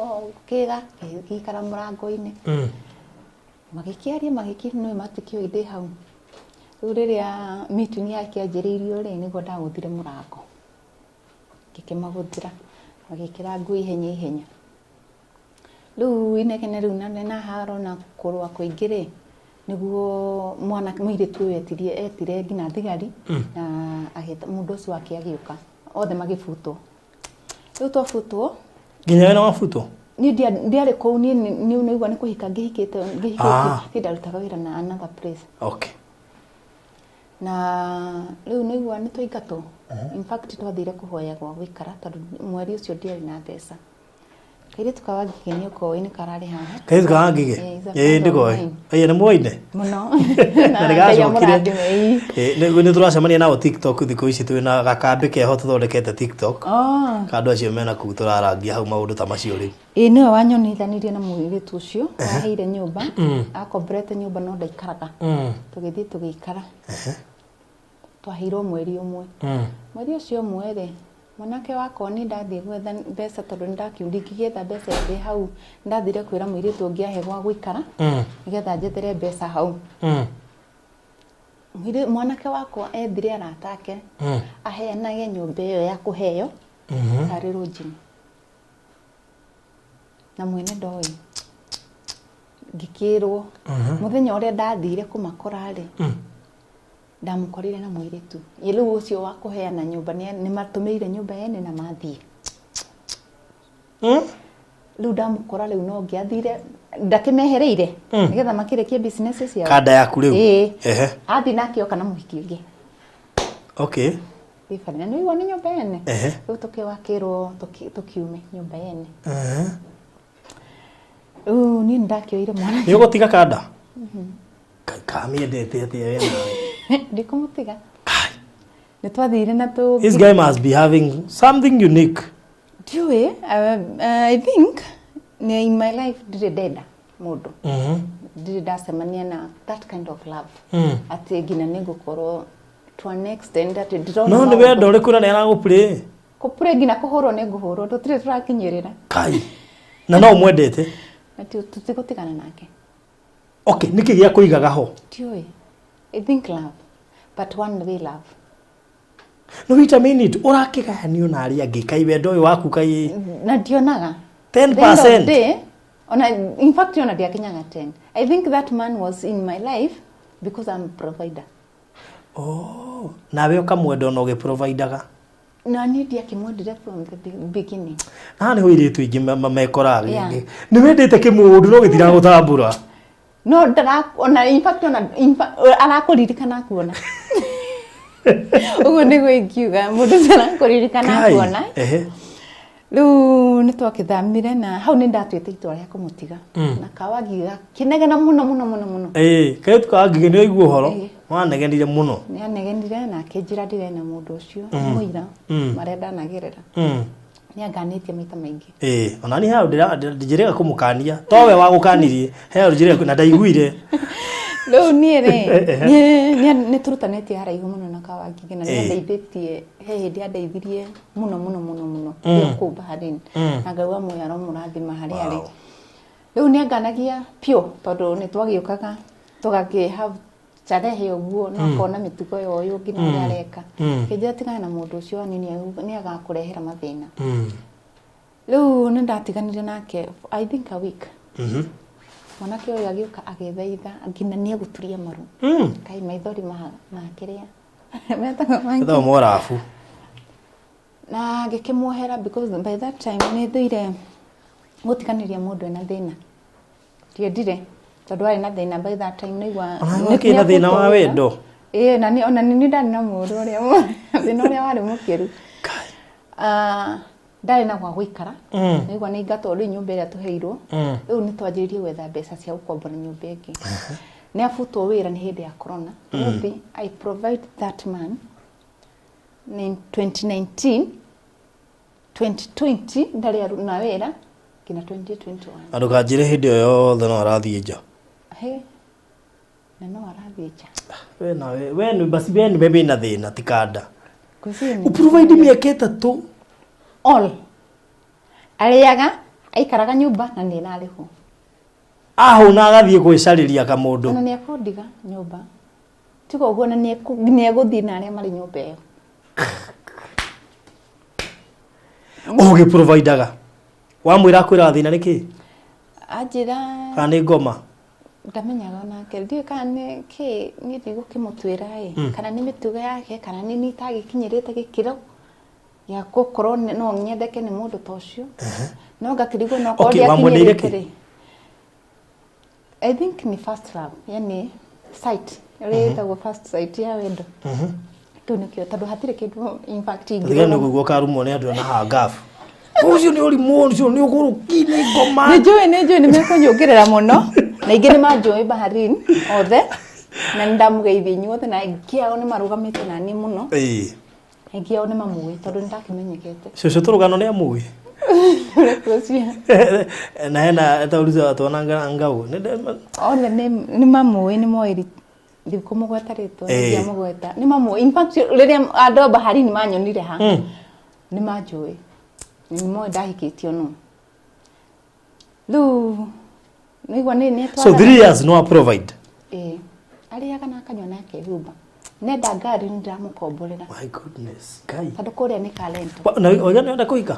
kĩga, ngĩikara mũrango-inĩ. Magĩkĩaria magĩkĩnũĩ matikĩũĩ ndĩ hau. Rĩu rĩrĩa meeting yakĩanjĩrĩirio rĩ, nĩguo ndagũthire mũrango. Ngĩkĩmagũthĩra, magĩkĩra nguo ihenya ihenya. Rĩu inegene rĩu na haro na kũrũa kũingĩ rĩ, nĩguo mwana mũirĩtu ũyũ etirie etire nginya thigari na agĩta mũndũ ũcio wake agĩũka. Othe magĩbutwo. Rĩu twabutwo. Nginya we wabutwo? Niĩ ndiarĩ kũu, niĩ nĩ naigua nĩ kũhika ngĩhikĩte ngĩhikĩtio. Niĩ ndarutaga wĩra na another place. Na rĩu nĩigua nĩ twaingatwo. In fact twathire kũhoya gwa gũikara tondũ mweri ũcio ndiarĩ na mbeca. Kairĩtu ka Wangigĩ nĩ ũkoĩ, nĩ kararĩ haha. Kairĩtu ka Wangigĩ? Ĩĩ, is a Ĩĩ, friend of ndĩkoĩ. mine. Ĩĩ, nĩ muoine? Mũno. Na nĩ Ngai gacokire. amũrathime, ĩĩ. Ĩĩ, nĩ tũracemania nao TikTok thikũ ici, twĩna gakambĩ keho tũthondekete TikTok. Ka andũ acio mena kũu tũrarangia hau maũndũ ta macio rĩu. Ĩĩ, nĩwe wanyonithanirie na mũirĩtu ũcio waheire nyũmba. Akomborete nyũmba no ndaikaraga. Tũgĩthiĩ tũgĩikara. Twaheirwo mweri ũmwe. Mweri ũcio ũmwe rĩ, mwanake wakwa nĩ ndathiĩ gwetha mbeca tondũ nĩ ndingĩgĩetha mbeca ndĩ hau. Nĩ ndathire kwĩra mũirĩtu ũngĩ ahe gwa gũikara nĩgetha njethere mbeca hau. Mwanake wakwa ethire arata ake aheanage nyũmba ĩyo ya kũheo tarĩ lodging. Na mwene ndoĩ. Ngĩkĩrwo mũthenya ũrĩa ndathire kũmakora rĩ, ndamũkorire na mũirĩtu. Ĩ rĩu ũcio wa kũheana nyũmba nĩ matũmĩire nyũmba yene na mathiĩ. Rĩu ndamũkora rĩu no ngĩathire ndakĩmehereire nĩgetha makĩrĩkie business ciao. Kanda yaku rĩu? Ĩĩ. Athiĩ na akĩoka na mũhiki ũngĩ. Ibari, na nĩũigua nĩ nyũmba yene. Rĩu tũkĩwakĩrwo tũkiume nyũmba yene. Rĩu niĩ nĩndakĩoire mwana. Nĩ ũgũtiga kanda? Kai kamĩendete atĩa we nawe? Ndikũmũtiga. Kai. Nĩ twathire na tũ This guy must be having something unique. Ndiũĩ, I think nĩ in my life ndirĩ ndenda mũndũ. Ndirĩ ndacemania na that kind of love. Atĩ nginya nĩ ngũkorwo to an extent atĩ ndĩrona No nĩ maũndũ. wendo ũrĩkũ na nĩ aragũplay? Kũplay nginya kũhũrwo nĩ ngũhũrwo, tũtirĩ tũrakinyĩrĩra. Kai. Na no ũmwendete? Na tũtigũtigana nake. Okay, nĩkĩ gĩa kũigaga ho? Ndiũĩ. I think love. But one way love. No wait a minute, ũrakĩgayanio na arĩa angĩ, kai wendo ũyũ waku kai Na ndionaga. 10%. The end of day, ona, in fact ona ndiakinyaga 10. I think that man was in my life because I'm a provider. Oh, nawe ũkamwenda ona ũgĩprovidaga. Na niĩ ndiakĩmwendire from the beginning. Haha nĩho airĩtu aingĩ mekoraga. Nĩ wendete kĩmũndũ no gĩtiragũtambũra. No ndara ona in fact ona in fact, arakũririkana akuona. Ũguo nĩguo ingiuga mũndũ ũcio arakũririkana Kai, akuona. Rĩu nĩ twakĩthamire na hau nĩ ndatuĩte itua rĩa kũmũtiga. Na Kawangigĩ gakĩnegena mũno mũno mũno mũno. Ĩĩ, kairĩtu ka Wangigĩ nĩ waigua ũhoro, wanegenire mũno. Nĩ anegenire na akĩnjĩra ndigane na mũndũ ũcio, mũira marĩa ndanagerera. Nĩ anganĩtie maita maingĩ. Ĩĩ, ona niĩ hau ndĩrĩga kũmũkania. Towe wagũkanirie, he hau njĩrĩga na ndaiguire. Rĩu niĩ rĩ, nĩ tũrutanĩtie haraihu mũno na Kawangigĩ na nĩ andeithĩtie, he hĩndĩ andeithirie mũno mũno mũno mũno mm. kũu Bahrain. Na Ngai wa muoyo aromũrathima harĩa arĩ. Rĩu nĩ anganagia piũ tondũ nĩ twagĩũkaga tũgakĩ have starehe ũguo na akona mĩtugo ya ũyũ ũngĩ na ũrĩa areka. Kĩnjĩra tigana na mũndũ ũcio wanyu nĩ agakũrehera mathĩna. Rĩu nĩ ndatiganire nake I think a week. Mwanake ũyũ agĩũka agĩthaitha nginya nĩ egũturia maru. Kai maithori makĩrĩa. Metagwo monkey. Etagwo morabu. Na ngĩkĩmuohera because by that time nĩ thũire gũtiganĩria mũndũ ena thĩna. Ndiendire tondũ arĩ na thĩna by that time nĩigua. Ona wakĩrĩ na thĩna wa wendo. Ĩĩ, na niĩ ona nĩ ndarĩ na mũũru ũrĩa thĩna ũrĩa warĩ mũkĩru. Ah, ndarĩ na gwa gũikara. Nĩigua nĩ ingatwo rĩu nyũmba ĩrĩa tũheirwo. Rĩu nĩ twanjĩrĩirie gwetha mbeca cia gũkombora nyũmba ĩngĩ. Nĩ abutwo wĩra nĩ hĩndĩ ya corona. Rĩu I provide that man in 2019, 2020 ndarĩ na wĩra nginya 2021. Na ndũkanjĩre hĩndĩ ĩyo yothe no arathiĩ nja. He, na no arathiĩ nja. We nawe, we nĩ basi we nĩwe wĩna thĩna ti kanda. Ngwĩciria nĩ- Ũprovide mĩaka 3. All arĩaga, aikaraga nyũmba na nĩ ĩrarĩhwo. Ahũna agathiĩ gwĩcarĩria kamũndũ. Ona nĩ ekũndiga nyũmba, tiga ũguo na nĩ egũthiĩ na arĩa marĩ nyũmba ĩyo. Ũgĩprovidaga. Wamwĩra akwĩraga thĩna nĩ kĩ? Anjĩra Kana nĩ ngoma? Ndamenyaga onake, ndiũĩ kana nĩ kĩ, niĩ ndigũkĩmũtuĩra ĩ, kana nĩ mĩtugo yake, kana nĩ niĩ itagĩkinyĩrĩte gĩkĩro gĩa gũkorwo no nyendeke nĩ mũndũ ta ũcio, no ngakĩrigwo no korwo Okay, wamwendeire ndiakinyĩrĩte kĩ? rĩ. I think ni first love, yani sight ĩrĩa ĩtagwo first sight ya wendo. Kĩu nĩkĩo, tondũ hatirĩ kĩndũ in fact Tiga nĩ ingĩrora. ũkũigua ũkarumwo nĩ andũ na hangabu. Ũcio nĩ ũrimũ, ũcio nĩ ũgũrũki, nĩ ngoma. Nĩ njũĩ nĩ mekũnyũngĩrĩra mũno, na ingĩ nĩ manjũĩ Baharin othe, na nĩ ndamũgeithia inyuothe, na aingĩ ao nĩ marũgamĩte na niĩ mũno. Aingĩ ao nĩ mamũĩ tondũ nĩ ndakĩmenyekete. Cũcũ tũrũgano nĩ amũĩ. Ũcio. Na hena taurizo atwana ngau. Othe nĩ mamũĩ, nĩ moĩ ndikũmũgweta rĩtwa, ndiamũgweta, nĩ mamũĩ. In fact rĩrĩa andũ a Baharini manyonire ha, nĩ manjũĩ, nĩ moĩ ndahikĩtio nũ. Rĩu nĩigua nĩ So 3 years no provide. Ĩĩ, arĩaga na akanyua na akehumba. Nenda ngari nĩ ndĩramũkomborera. My goodness, Ngai. Tondũ kũrĩa nĩ karento. Na oiga nĩ wenda kũhika?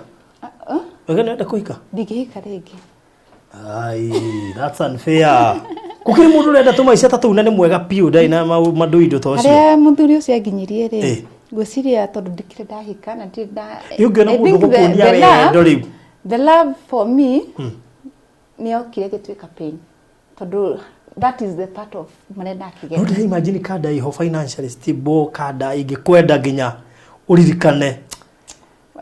Oiga nĩ wenda kũhika? Ndingĩhika rĩngĩ. Ai, that's unfair. Gũkĩrĩ mũndũ ũrenda tũmaica ta tũu na nĩ mwega biũ, ndarĩ na mandũindo ta ũcio. Harĩa mũthuri ũcio anginyirie rĩ, ngwĩciria tondũ ndikĩrĩ ndahika na ndirĩ nda Nĩ ũngĩona I mũndũ think ũgũkuonia the love- wendo rĩu. The love for me nĩ yokire ĩgĩtuĩka pain, tondũ that is the part of marĩa No ndakĩgera. ndĩra imagine kanda iho financially stable, kanda ingĩkwenda nginya ũririkane.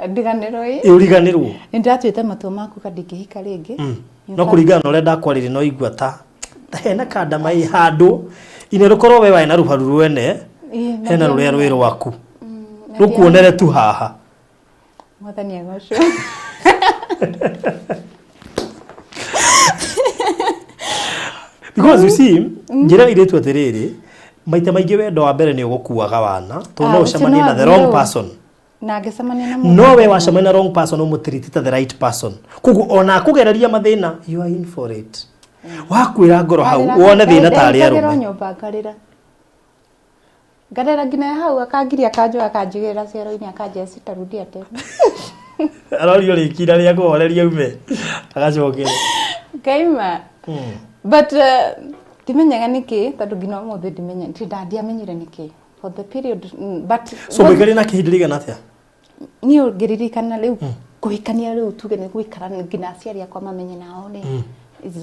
Ndiganĩrwo ĩ. Ĩ, ũriganĩrwo. Nĩ ndĩratuĩte matua maku ka ndingĩhika rĩngĩ. In No fact, kũringana na ũrĩa ndakwarĩrie no igua ta hena kanda mai handũ ine rũkorwo we warĩ na rũharu rwene. Ĩ, na Hena rũrĩa rwĩ rwaku na rũkuonere tu haha. Mwathani agocwo. Because you see, njĩra airĩtu atĩrĩrĩ, maita maingĩ wendo wa mbere nĩ ũgũkuaga wana tondũ Ah, no ũcio ũcemanie no na the wrong athiĩ. person. Na ngĩcemania na mũndũ. No we wacemania na wrong person, ũmũtreat ta the right person, koguo ona akũgereria mathĩna, you are in for it. Wakwĩra ngoro hau wone thĩna tarĩ Ndaikagĩrwo arũme. Nyũmba ngarĩra, ngarĩra nginya hau akangiria, akanjoya, akanjigĩrĩra ciero-inĩ, akanjĩra sitarudia tena. Arorio rĩkira rĩa kũhoreria ume agacokere. Ngaima, but ndimenyaga nĩkĩ, tondũ nginya ũmũthĩ ndimenya, ndiamenyire nĩkĩ for the period, but So mũikarire nake ihinda rĩigana atĩa? Niĩ ngĩririkana rĩu kũhikania, rĩu tuge nĩ gũikara nginya aciari akwa mamenye nao rĩ, is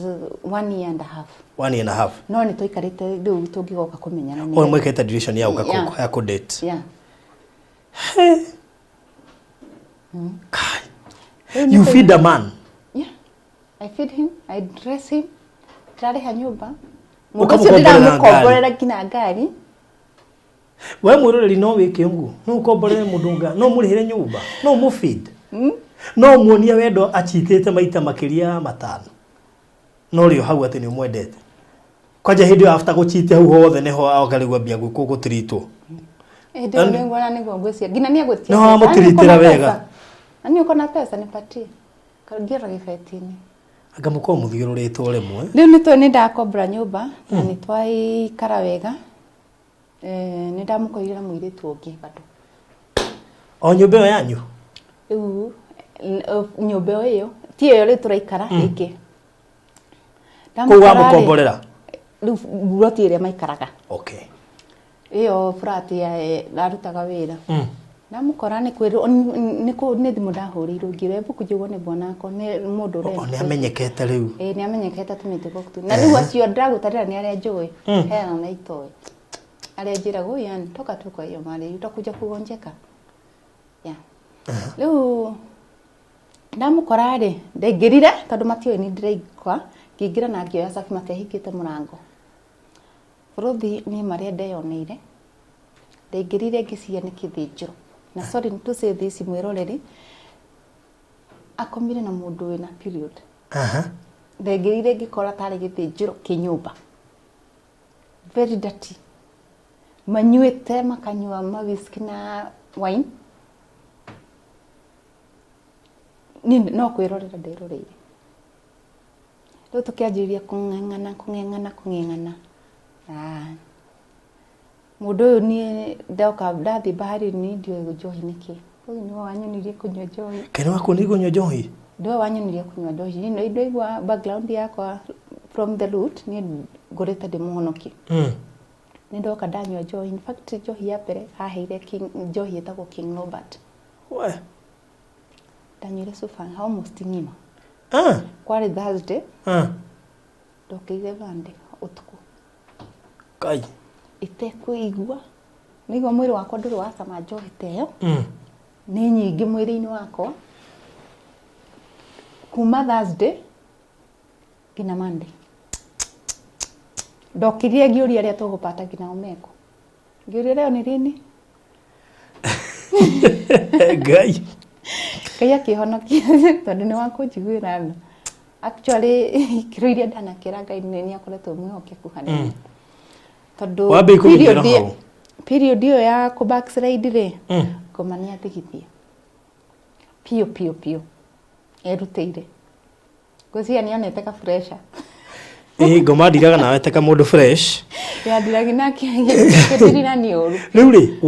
one year and a half. One year and a half. No nĩ tũikarĩte rĩu tũngĩgoka kũmenyana nĩ- O mwĩkĩte duration ya ũka Yeah. ya kũ date. Yeah. Kai. Rĩu nĩ You feed a man. Yeah. I feed him, I dress him. Ndĩrarĩha nyũmba. Mũndũ ũcio Ũkamũkomborera. ndĩramũkomborera nginya ngari. We mwĩroreri no wĩke ũguo? No ũkomborere mũndũ nga, no mũrĩhĩre nyũmba, no ũmũfeed, no muonie wendo achitĩte maita makĩria ya 5, no rĩo hau atĩ nĩ ũmwendete kwanja hĩndĩ ĩyo after gũchite hau hothe nĩho akarigwo ambia gwĩkwo gũtiritwo. Hĩndĩ ĩyo nĩguo na nĩguo ngwĩciria nginya nĩ egwĩtia No mbeca. wamũtiritĩra "Nani uko na wega." pesa? Nani uko na pesa nipatie? Kaingĩra gĩbeti-inĩ. Anga mũkorwo mũthiũrũrĩtwo rĩmwe. Rĩu nĩ tũ nĩ ndakombora nyũmba na nĩ twaikara wega. Nĩ ndamũkorire na mũirĩtu ũngĩ bado. O nyũmba ĩyo yanyu? Rĩu nyũmba ĩyo ti ĩyo rĩu tũraikara ĩngĩ. Kũu Ndamũkora rĩ, wamũkomborera? Rĩu buroti ĩrĩa maikaraga. Okay. Ĩyo flat ya arutaga wĩra. Ndamũkora nĩ kwĩrwo nĩ nĩ thimũ ndahũrĩirwo, ngĩrwo hebu kuja uone bwanako, nĩ mũndũ O nĩ amenyekete rĩu. Ĩĩ, nĩ amenyekete tũmĩtugo tu. Na rĩu acio ndĩragũtarĩra nĩ arĩa njũĩ. Hena na itoĩ arĩa njĩragwo, yani toka tu kwa hiyo mali utakuja kugonjeka. Yeah. Rĩu ndamũkora rĩ, ndaingĩrire tondũ matiũĩ nĩ ndĩraigua, ngĩingĩra na ngĩoya cabi, matiahingĩte mũrango. Bũrũthi niĩ marĩa ndeyoneire, ndaingĩrire ngĩciria nĩ kĩthĩnjĩro. Na sorry to say this, mwĩroreri, akomire na mũndũ wĩna period. Ndaingĩrire ngĩkora tarĩ gĩthĩnjĩro kĩ nyũmba. Very dirty. Manyuĩte, makanyua ma whisky na wine. Niĩ no kwĩrorera nderoreire. Rĩu tũkĩanjĩrĩria kũng'eng'ana, kũng'eng'ana, kũng'eng'ana. Ah. Mũndũ ũyũ niĩ ndoka ndathiĩ bahari-inĩ ndiũĩ njohi nĩ kĩ. Ũyũ nĩwe wanyonirie kũnyua njohi. Kaĩ nĩ wakuonirie kũnyua njohi? Nĩwe wanyonirie kũnyua njohi. Niĩ ndaigua background yakwa from the root, niĩ ngũrĩte ndĩ mũhonoki. Nĩ ndoka ndanyua njohi. In fact, njohi ya mbere aheire King, njohi ĩtagwo King Robert. We. Ndanyuire cuba almost ng'ima. Ah. Kwarĩ Thursday, Ah. ndokĩrire Monday ũtukũ. Kai. Itekũigua. Nĩigua mwĩrĩ wakwa ndũrĩ wacama njohi ta ĩyo. Nĩ nyingĩ mwĩrĩ-inĩ wakwa. Kuma Thursday nginya Monday. Ndokĩrire ngĩũria arĩa tũgũpata nginya Omeko. Ngĩũria, leo ni lini? Ngai. Ngai akĩhonokia tondũ nĩ wa kũnjiguĩra tha. Actually, ikĩro iria ndanakĩra Ngai nĩ akoretwo mwĩhokeku harĩ niĩ. Tondũ Wambia kũmenyera period hau. Period ĩyo ya kũ backslide rĩ, ngoma nĩ atigithie. Piũ piũ piũ. Erutĩire. Ngwĩciria nĩ onete ka pressure. Ĩĩ, ngoma ndiraga nawe ta kamũndũ fresh. Yandiragi nake agĩtirira nĩ ũru. Rĩu rĩ,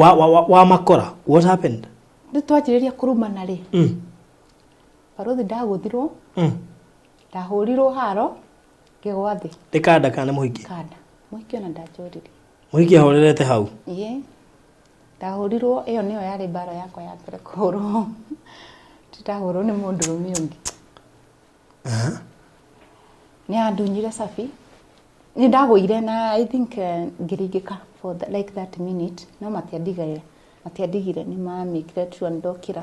wa makora, what happened? Rĩu twanjĩrĩria kũrumana rĩ, barũthi ndagũthirwo, ndahũrirwo haro, ngĩgwa thĩ. Nĩ kanda kana nĩ mũhiki? Kanda. Mũhiki ona ndanjũririe. Mũhiki ahorerete hau? Ĩĩ. Ndahũrirwo, ĩyo nĩyo yarĩ mbara yakwa ya mbere kũhũrwo. Ndahũrwo nĩ mũndũrũme ũngĩ. Nĩ andunyire cabi. Nĩ ndagũire na I think ngĩringĩka for the, like that minute, no matiandigire, matiandigire, nĩ mamĩkire sure nĩ ndokĩra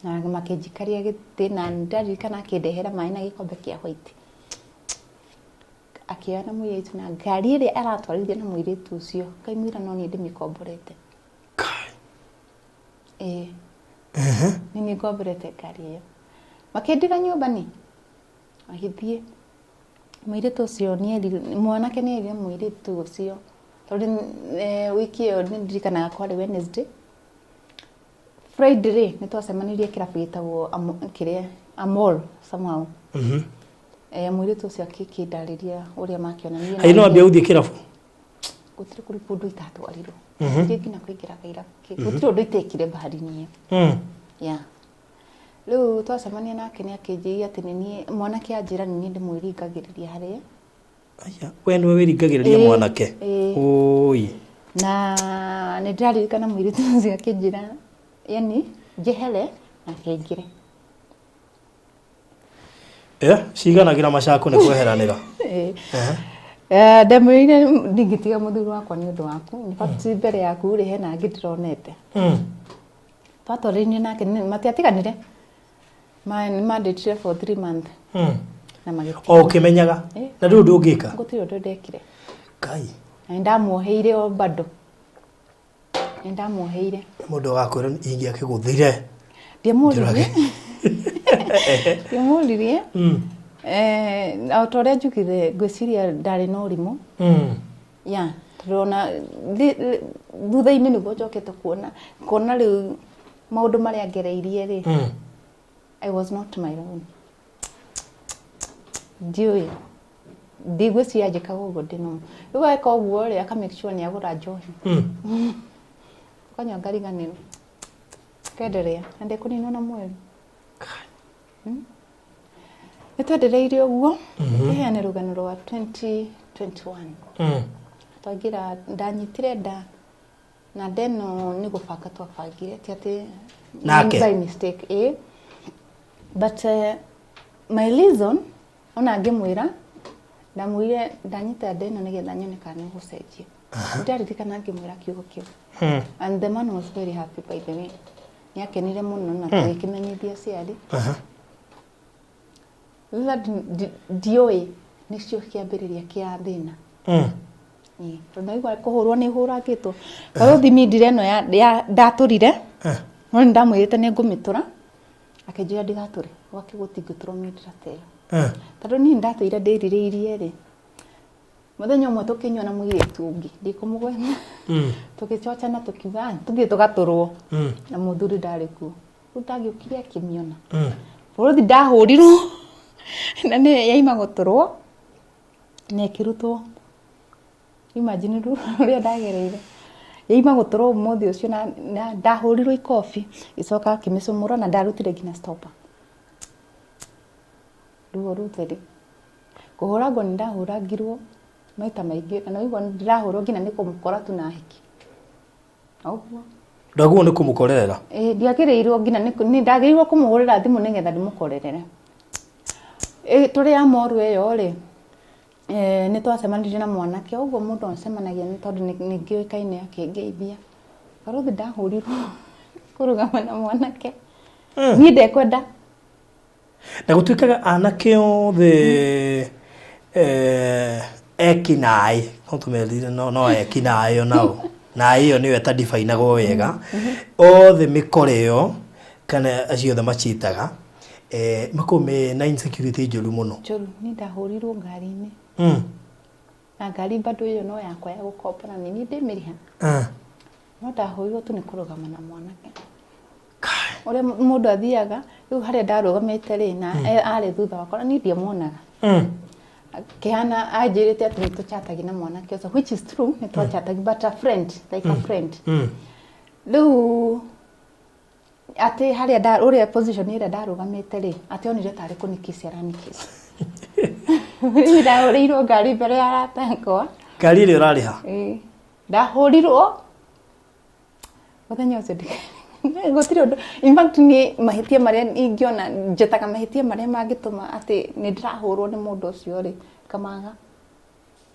na makĩnjikaria gĩtĩ, na nĩ ndaririkana akĩndehera maĩ na gĩkombe kĩa white. Akĩoya na mũirĩtu, na ngari ĩrĩa aratwarithia na mũirĩtu ũcio ngaimwĩra no niĩ ndĩmĩkomborete. Kai. Ĩĩ. Nĩ niĩ ngomborete ngari ĩyo. Makĩndiga nyũmba nĩ agĩthiĩ. Mũirĩtu ũcio nĩ mwanake nĩ erire mũirĩtu ũcio tondũ wiki ĩyo nĩ ndirikanaga kwarĩ Wednesday. Friday rĩ, nĩ twacemanirie kĩrabu gĩtagwo kĩrĩa Amol somehow. Mũirĩtu ũcio akĩndarĩria ũrĩa makĩonanirie. Haĩ no ambia gũthiĩ kĩrabu? Gũtirĩ kũrĩ kũndũ itatwarirwo. Gũtirĩ nginya kũingĩra kairabu. Gũtirĩ ũndũ itekire bahari-inĩ ĩyo. Yeah. Rĩu twacemania nake nĩ akĩnjĩria atĩ nĩ niĩ mwanake anjĩra nĩ niĩ ndĩmwĩringagĩrĩria harĩa. Aya, we nĩwe wĩringagĩrĩria mwanake? Ĩĩ. Ũi. Na nĩ ndĩraririkana mũirĩtu ũcio akĩnjĩra yani njehere nake aingĩre. Eh, ciganagĩra macako nĩ kweheranĩra. Ĩĩ. Ndamwĩrire ndingĩtiga mũthuri wakwa nĩ ũndũ waku. In fact, mbere yaku rĩ, hena angĩ ndĩronete. Twatwarĩrĩire nake matiatiganire. Nĩ mandĩtire for 3 months. Na magĩtiga. O ũkĩmenyaga? Ĩĩ. Na ndũrĩ ũndũ ũngĩka? Gũtirĩ ũndũ ndekire. Ngai. Na nĩ ndamuoheire o bado. Nĩ ndamuoheire. Mũndũ agakwĩra ingĩakĩgũthire. Ndiamũririe. Ndiamũririe. O ta ũrĩa njugire, ngwĩciria ndarĩ na ũrimũ. Yeah, tondũ ona thutha-inĩ nĩguo njokete kuona rĩu maũndũ marĩa ngereirie rĩ, I was not my own. Ndiũĩ, ndigwĩciria njĩkaga ũguo ndĩ normal. Rĩu eka ũguo rĩ, aka make sure nĩ agũra njohi. Ũkanyua ngariganĩrwo. Kenderea na ndĩkũninwo na mweri. Nĩ twendereire ũguo. Kĩheane rũgano rwa 2021. Twaingĩra, ndanyitire nda na nda ĩno nĩ gũbanga twabangire, ti atĩ Nake? by mistake, ĩ. But my reason ona ngĩmwĩra, ndamwĩrire ndanyita nda ĩno nĩgetha nyone kana nĩ ũgũcenjia. Ndaririkana ngĩmwĩra kiugo kĩu. And the man was very happy, by the way. Nĩ akenire mũno na tũgĩkĩmenyithia aciari. Thutha ndiũĩ nĩcio kĩambĩrĩria kĩa thĩna. Ĩĩ, tondũ naigua kũhũrwo nĩ hũrangĩtwo. Barũthi mindira ĩno ya ndatũrire, no nĩ ndamwĩrĩte nĩ ngũmĩtũra, akĩnjĩra ndigatũre, gwake gũtingĩtũrwo mindira ta ĩyo. Tondũ niĩ ndatũire ndĩrirĩirie rĩ, mũthenya ũmwe tũkĩnyua na mũirĩtu ũngĩ, ndikũmũgweta, tũgĩcocana tũkiuga, "Ah, tũthiĩ tũgatũrwo," na mũthuri ndarĩ kuo. Rĩu ndagĩũkire akĩmĩona. Bũrũthi ndahũrirwo na nĩ yaima gũtũrwo na ĩkĩrutwo. Imagine rĩu ũrĩa ndagereire. Yaima gũtũrwo ũmũthĩ ũcio na ndahũrirwo ikobi, ĩcoka akĩmĩcũmũra na ndarutire nginya stopper. Ruo rũtheri. Kũhũrangwo nĩ ndahũrangirwo maita maingĩ na naigua ndĩrahũrwo nginya nĩ kũmũkora tu na hiki. Ũguo. Ndaguo nĩ kũmũkorerera. Ĩĩ, ndiagĩrĩirwo nginya nĩ ndagĩrĩirwo kũmũhũrĩra thimũ nĩgetha ndĩmũkorerere. Ĩ, tũrĩ a moru ĩyo rĩ, nĩ twacemanirie na mwanake ũguo mũndũ acemanagia nĩ tondũ nĩ ngĩũĩkaine akĩngeithia. Barũthi ndahũrirwo kũrũgama na mwanake. Niĩ ndekwenda. Na gũtuĩkaga anake othe ekinaĩ, no tũmerire no ekinaĩ onao, naĩ ĩyo nĩyo ĩtandibainagwo wega, othe mĩkora ĩyo kana acio othe macitaga, makoragwo mena insecurity njũru mũno. Njũru, niĩ ndahũrirwo ngari-inĩ. Na ngari bado ĩyo no yakwa ya gũkombora, nĩ niĩ ndĩmĩrĩha. No ndahũrirwo tu nĩ kũrũgama na mwanake. Ũrĩa mũndũ athiaga, rĩu harĩa ndarũgamĩte rĩ, na arĩ thutha wakwa, na niĩ ndiamuonaga. Akĩhana anjĩrĩte atĩ nĩ tũchatagi na mwanake ũcio, which is true, nĩ twachatagi, but a friend, like a friend. Rĩu atĩ harĩa ũrĩa position ĩrĩa ndarũgamĩte rĩ, atĩ onire tarĩ kũnikiss aranikiss. Rĩu ndahũrĩirwo ngari mbere ya arata akwa. Ngari ĩrĩa ũrarĩha? Ĩĩ. Ndahũrirwo mũthenya ũcio gũtirĩ ũndũ. In fact niĩ mahĩtia marĩa ingĩona njetaga mahĩtia marĩa mangĩtũma atĩ nĩ ndĩrahũrwo nĩ mũndũ ũcio rĩ, ngamaga.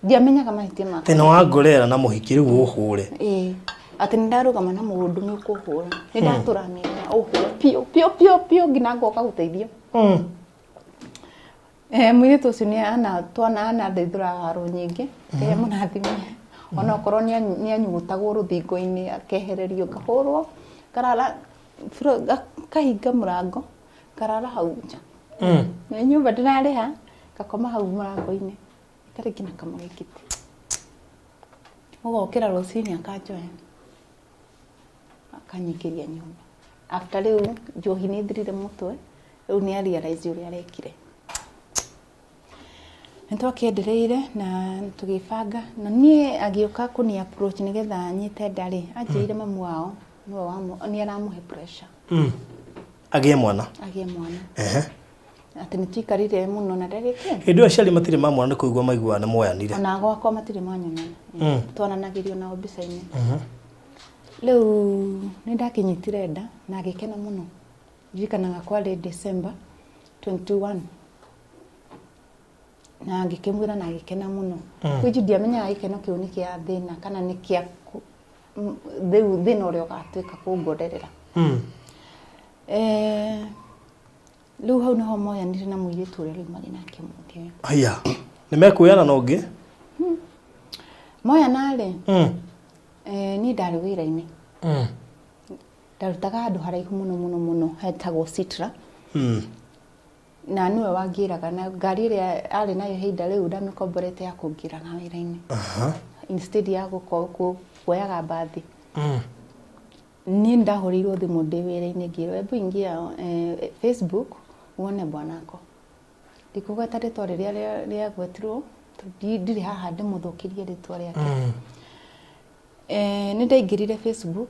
Ndiamenyaga mahĩtia makwa. Thĩna wa ngorera na mũhiki rĩu ũhũre. Ĩĩ. Atĩ nĩ ndarũgama na mũndũ nĩ ũkũhũra. Nĩ ndatũra mĩena ũhũre piũ piũ piũ piũ nginya ngoka gũteithio. Mũirĩtu ũcio nĩ ana twana anandeithũra haro nyingĩ. Ngai amũrathime. Ona okorwo nĩ anyugutagwo rũthingo-inĩ akehererio ngahũrwo, ngarara kahinga mũrango, ngarara hau nja. Nĩ nyũmba ndĩrarĩha, ngakoma hau mũrango-inĩ. Itarĩ nginya kamũrĩngĩti. Ũgokĩra rũcinĩ akanjoya. Akanyingĩria nyũmba. After rĩu njohi nĩ ĩthirire mũtwe, rĩu nĩ a realize ũrĩa arekire. Nĩ twakĩendereire na tũgĩbanga, na niĩ agĩũka kũni approach nĩgetha nyite nda rĩ, anjĩrire mamu wao nĩwe nĩ aramũhe pressure. Agĩe mwana. Agĩe mwana. Atĩ nĩ tũikarire mũno na ndarĩ kĩ. Hĩndĩ ĩyo aciari matirĩ mamwona, nĩ kũigua maigua nĩ moyanire. Ona gwakwa matirĩ manyona. Twananagĩrio nao mbica-inĩ. Rĩu nĩ ndakinyitire nda na agĩkena mũno. Ndirikanaga kwarĩ December 21. Na ngĩkĩmwĩra na agĩkena mũno. Which ndiamenyaga gĩkeno kĩu nĩ kĩa thĩna kana nĩ kĩa rĩu thĩna ũrĩa ũgatuĩka kũngorerera. Rĩu hau nĩho moyanire na mũirĩtu ũrĩa rĩu marĩ nake ũmũthĩ ũyũ. Haya, nĩ mekuoyana na ũngĩ? Moyana rĩ, niĩ ndarĩ wĩra-inĩ. Ndarutaga handũ haraihu mũno mũno mũno hetagwo Citra. Na nĩwe wangĩraga na ngari ĩrĩa arĩ nayo ihinda rĩu ndamĩkomborete ya kũngĩraga wĩra-inĩ. Instead ya kuoyaga mbathi. Niĩ ndahũrĩirwo thimũ ndĩ wĩra-inĩ ngĩrwo hebu ingia Facebook uone bwanako. Ndikũgweta rĩtwa rĩrĩa rĩagwetirwo tondũ ndirĩ haha ndĩmũthũkĩrie rĩtwa rĩake. Nĩ ndaingĩrire Facebook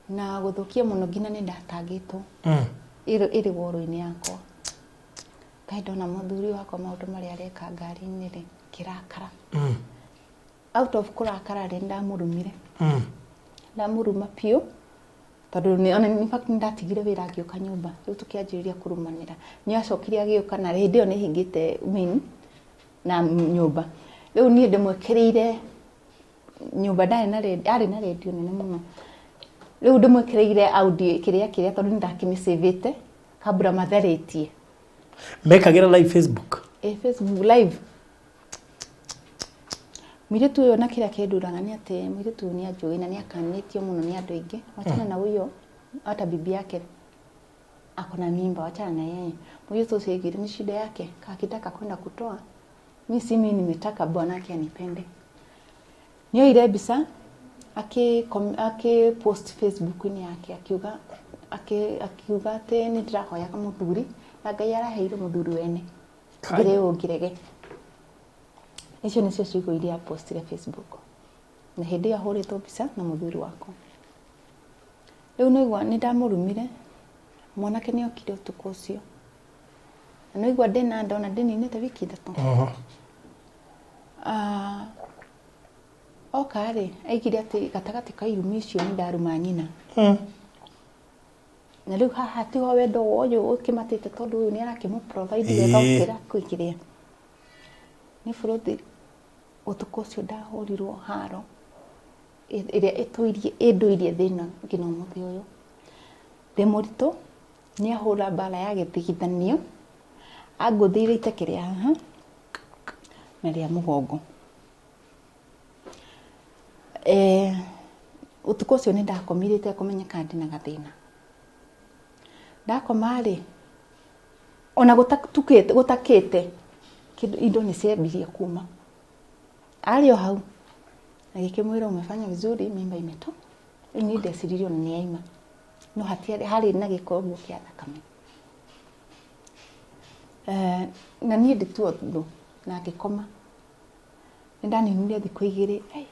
na gũthũkia mũno nginya nĩ ndatangĩtwo. Ĩrĩ woro-inĩ yakwa. Kaĩ ndona mũthuri wakwa maũndũ marĩa areka ngari-inĩ rĩ, ngĩrakara. Out of kũrakara rĩ, ndamũrumire. Ndamũruma biũ tondũ ona in fact nĩ ndatigire wĩra ngĩũka nyũmba. Rĩu tũkĩanjĩrĩria kũrumanĩra. Nĩ acokire agĩũka na hĩndĩ ĩyo nĩ hingĩte main na nyũmba. Rĩu niĩ ndĩmwĩkĩrĩire nyũmba, ndarĩ na arĩ na rendio nene mũno. Rĩu ndĩmwĩkĩrĩire audio kĩrĩa kĩrĩa tondũ nĩ ndakĩmĩcĩvĩte kabura matharĩtie. Mekagĩra live Facebook? Ĩ, Facebook live. Mũirĩtu ũyũ, na kĩrĩa kĩnduraga nĩ atĩ mũirĩtu ũyũ nĩ anjũĩ na nĩ akanĩtio mũno nĩ andũ aingĩ, wachana na huyo, hata bibi yake ako na mimba, wachana na yeye. Mũirĩtu ũcio aigire nĩ shida yake, akitaka kwenda kutoa, mi si mimi nimetaka bwanake anipende. Nĩoire mbica akĩ post Facebook-inĩ yake, akiuga atĩ nĩ ndĩrahoyaga mũthuri na Ngai araheire mũthuri wene. Kai. Ngĩrĩ ũũ ngĩrege. Icio nĩcio ciugo iria postire Facebook na hĩndĩ ĩyo ahũrĩtwo mbica na mũthuri wakwa. Rĩu nĩigua nĩ ndamũrumire. Mwanake nĩ okire ũtukũ ũcio na nĩigua ndĩna nda, ona ndĩninĩte wiki 3. Ah, oka rĩ, aigire atĩ gatagatĩ ka irumi icio nĩ ndaruma nyina. Na rĩu haha tiho wendo wa ũyũ ũkĩmatĩte, tondũ ũyũ nĩ arakĩmũ provide wega gũkĩra kĩrĩa nĩ bũrũthi. Ũtukũ ũcio ndahũrirwo haro ĩrĩa ĩtũirie ĩndũirie thĩna nginya ũmũthĩ ũyũ. Ndĩ mũritũ, nĩ ahũra mbara ya gĩtigithanio, angũthĩire iteke rĩa haha na rĩa mũgongo. Ũtukũ ũcio nĩ ndakomire itekũmenya kana ndĩna gathĩna. Ndakoma rĩ, ona gũtatukĩte, gũtakĩte, kĩndũ indo nĩ ciambirie kuma. Arĩ o hau agĩkĩmwĩra, "Umefanya vizuri, mimba imeto." Rĩu niĩ ndeciririe ona nĩ yaima, no hatiarĩ, harĩ na gĩko ũguo kĩa thakame. Na niĩ ndĩtuo thũ na ngĩkoma. Nĩ ndaninire thikũ 2, ai,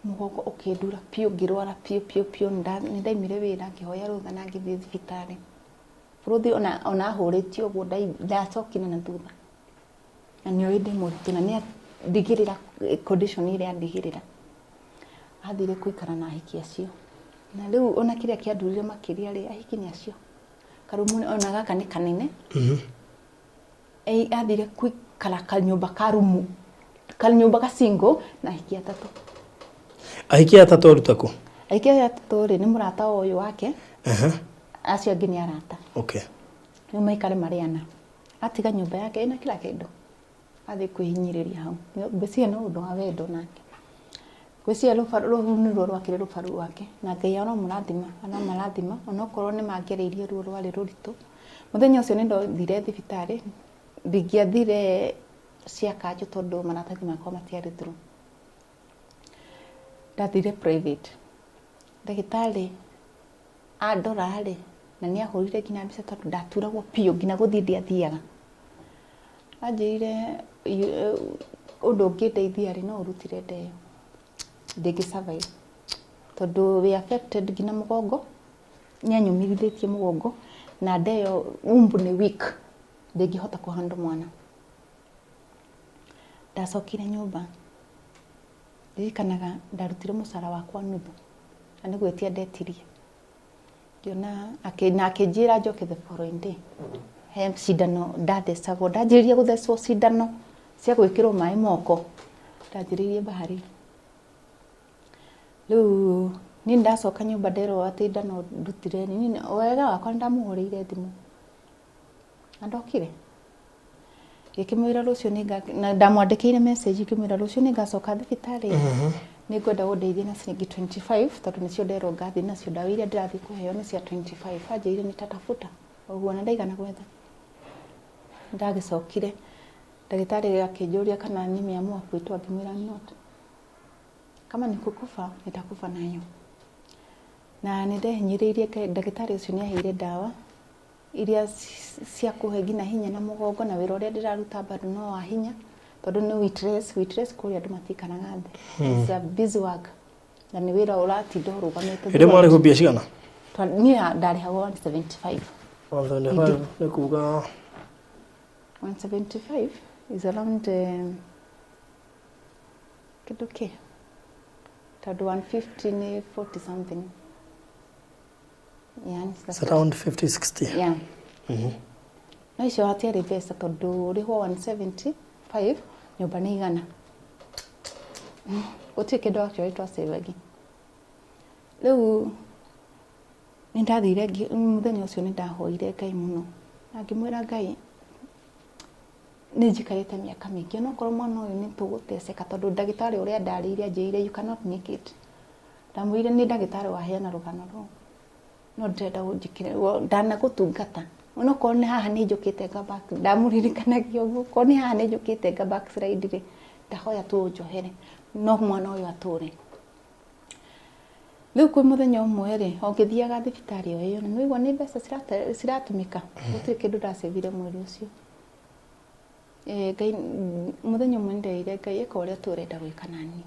mũgongo ũkĩndura biũ, ngĩrwara biũ biũ biũ. Nĩ ndaimire wĩra, ngĩhoya rũtha na ngĩthiĩ thibitarĩ. Bũrũthi ona ahũrĩtio ũguo ndacokire na thutha na nĩ oĩ ndĩ mũritũ na nĩ andigĩrĩra condition ĩrĩa andigĩrĩra. Athire kũikara na ahiki acio, na rĩu ona kĩrĩa kĩandurire makĩria rĩ, ahiki nĩ acio karumu ona gaka nĩ kanene. Athire kũikara kanyũmba ka rumu, kanyũmba ka single na ahiki atatũ. Ahiki atatũ aruta kũ? Ahiki aya atatũ rĩ, nĩ mũrata ũyũ wake. Acio angĩ nĩ arata. Rĩu maikare marĩ ana, atiga nyũmba yake ĩna kila kĩndũ, athiĩ kwĩhinyĩrĩria hau. Ngwĩciria no ũndũ wa wendo nake. Ngwĩciria rũu nĩruo rwakĩrĩ rũbaru rwake, na Ngai aromũrathima, aromarathima, onokorwo nĩ mangereirie ruo rwarĩ rũritũ. Mũthenya ũcio nĩ ndothire thibitarĩ, ndingĩathire cia kanjũ tondũ maratathi makwa matiarĩ through. Ndathire private. Ndagĩtarĩ andora rĩ, na nĩ ahũrire nginya mbica tondũ ndaturagwo biũ nginya gũthiĩ ndiathiaga. Anjĩrire, "Ũndũ ũngĩndeithia rĩ, no ũrutire nda ĩyo, ndĩngĩ survive tondũ wĩ affected nginya mũgongo." Nĩ anyũmĩrithĩtie mũgongo na nda ĩyo womb nĩ weak, ndĩngĩhota kũ handle mwana. Ndacokire nyũmba, ndirikanaga ndarutire mũcara wakwa nuthu na nĩ gwĩtia ndetirie. Ngĩona na akĩnjĩra njoke the following day. He cindano ndathecagwo, ndanjĩrĩria gũthecwo cindano cia gwĩkĩrwo maĩ moko, ndanjĩrĩirie bahari. Rĩu niĩ ndacoka nyũmba nderwo atĩ nda no ndutire. Niĩ wega wakwa nĩ ndamũhũrĩire thimũ na ndokire, ngĩkĩmwĩra rũciũ nĩ na ndamwandĩkĩire message ngĩmwĩra rũciũ nĩ ngacoka thibitarĩ, nĩ ngwenda ũndeithie na ciringi 25 tondũ nĩcio nderwo ngathiĩ nacio. Ndawa iria ndĩrathiĩ kũheo nĩ cia 25. Anjĩrire nĩ tatafuta ũguo na ndaigana gwetha. Ndagĩcokire, ndagĩtarĩ akĩnjũria kana nimeamua kuitoa, ngĩmwĩra not, kama ni kukufa nitakufa nayo. Na nĩ ndehinyĩrĩirie. Ndagĩtarĩ ũcio nĩ aheire ndawa iria cia kũhe nginya hinya na mũgongo, na wĩra ũrĩa ndĩraruta bado no wa hinya tondũ nĩ waitress. Waitress kũrĩa andũ matikaraga thĩ. It's a busy work na nĩ wĩra ũratinda ũrũgamĩte. Hĩndĩ mwarĩhwo mbia cigana? Niĩ ndarĩhagwo 175. 175 nĩ kuga? 175 is around kĩndũ kĩ Tondũ 150 nĩ 40 something. Yeah, It's around 50 60. Yeah. No icio hatiarĩ mbeca tondũ ũrĩhwo 175 nyũmba nĩ igana. Gũtirĩ kĩndũ actually twacĩvagi. Rĩu nĩ ndathire mũthenya ũcio nĩ ndahoire Ngai mũno na ngĩmwĩra Ngai nĩ njikarĩte mĩaka mĩingĩ onokorwo mwana ũyũ nĩ tũgũteceka tondũ ndagĩtarĩ ũrĩa ndarĩire anjĩrire you cannot make it. Ndamwĩrire nĩ ndagĩtarĩ waheana rũgano rũu no ndĩrenda ũnjĩkĩre ndanagũtungata onokorwo nĩ haha nĩ njũkĩte nga back ndamũririkanagia ũguo okorwo nĩ haha nĩ njũkĩte nga backslide rĩ, ndahoya tu ũnjohere no mwana ũyũ atũre. Rĩu kwĩ mũthenya ũmwe rĩ, o ngĩthiaga thibitarĩ o ĩyo na nĩwaigua nĩ mbeca ciratũmĩka, gũtirĩ kĩndũ ndacĩvire mweri ũcio. Ngai mũthenya ũmwe nĩnderire Ngai ĩka ũrĩa tu ũrenda gwĩka naniĩ.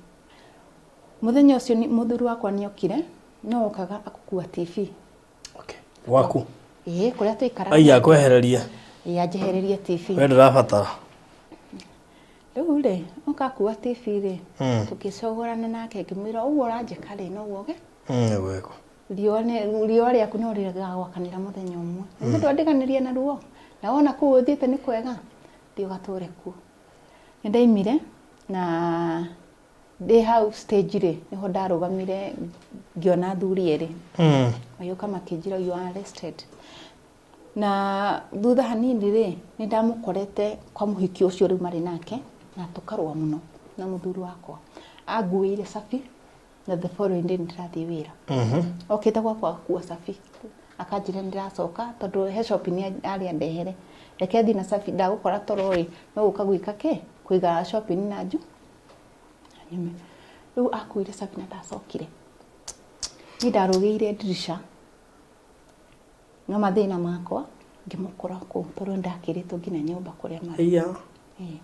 Mũthenya ũcio mũthuri wakwa nĩokire no okaga agũkua TV. Okay. Gwaku. Ĩĩ kũrĩa tũikaraga. Ai akwehererie. Ĩĩ anjehererie TV. We ndũrabatara. Rĩu rĩ, oka akua TV rĩ, tũkĩcogorana nake ngĩmwĩra ũguo ũranjĩka rĩ noguo ge Nĩguo. Riũa rĩaku no rĩgagwakanĩra mũthenya ũmwe. Nĩguo ndwandiganĩria na ruo. Na wona kũu ũthiĩte nĩ kwega, thiĩ ũgatũre kuo. Nĩ ndaimire na ndĩ hau stage rĩ, nĩho ndarũgamire ngĩona athuri erĩ. Magĩũka makĩnjĩra you are arrested. Na thutha hanini rĩ, nĩ ndamũkorete kwa mũhiki ũcio rĩu marĩ nake na tũkarũa mũno na mũthuri wakwa. Anguĩire cabi na the following day nĩ ndĩrathiĩ wĩra. Okĩte gwakwa agakua cabi akanjĩra nĩ ndĩracoka tondũ he shopping arĩ andehere. Reke thiĩ na cabi ndagũkora toro rĩ, no gũka gwĩka kĩ? Kũiga shopping na nju nyume. Rĩu akuire cabi na ndacokire. Niĩ ndarũgĩire ndirisha na mathĩna makwa ngĩmũkora kũu tondũ nĩndakĩrĩtwo nginya nyũmba kũrĩa marĩ. Iya. Ĩĩ.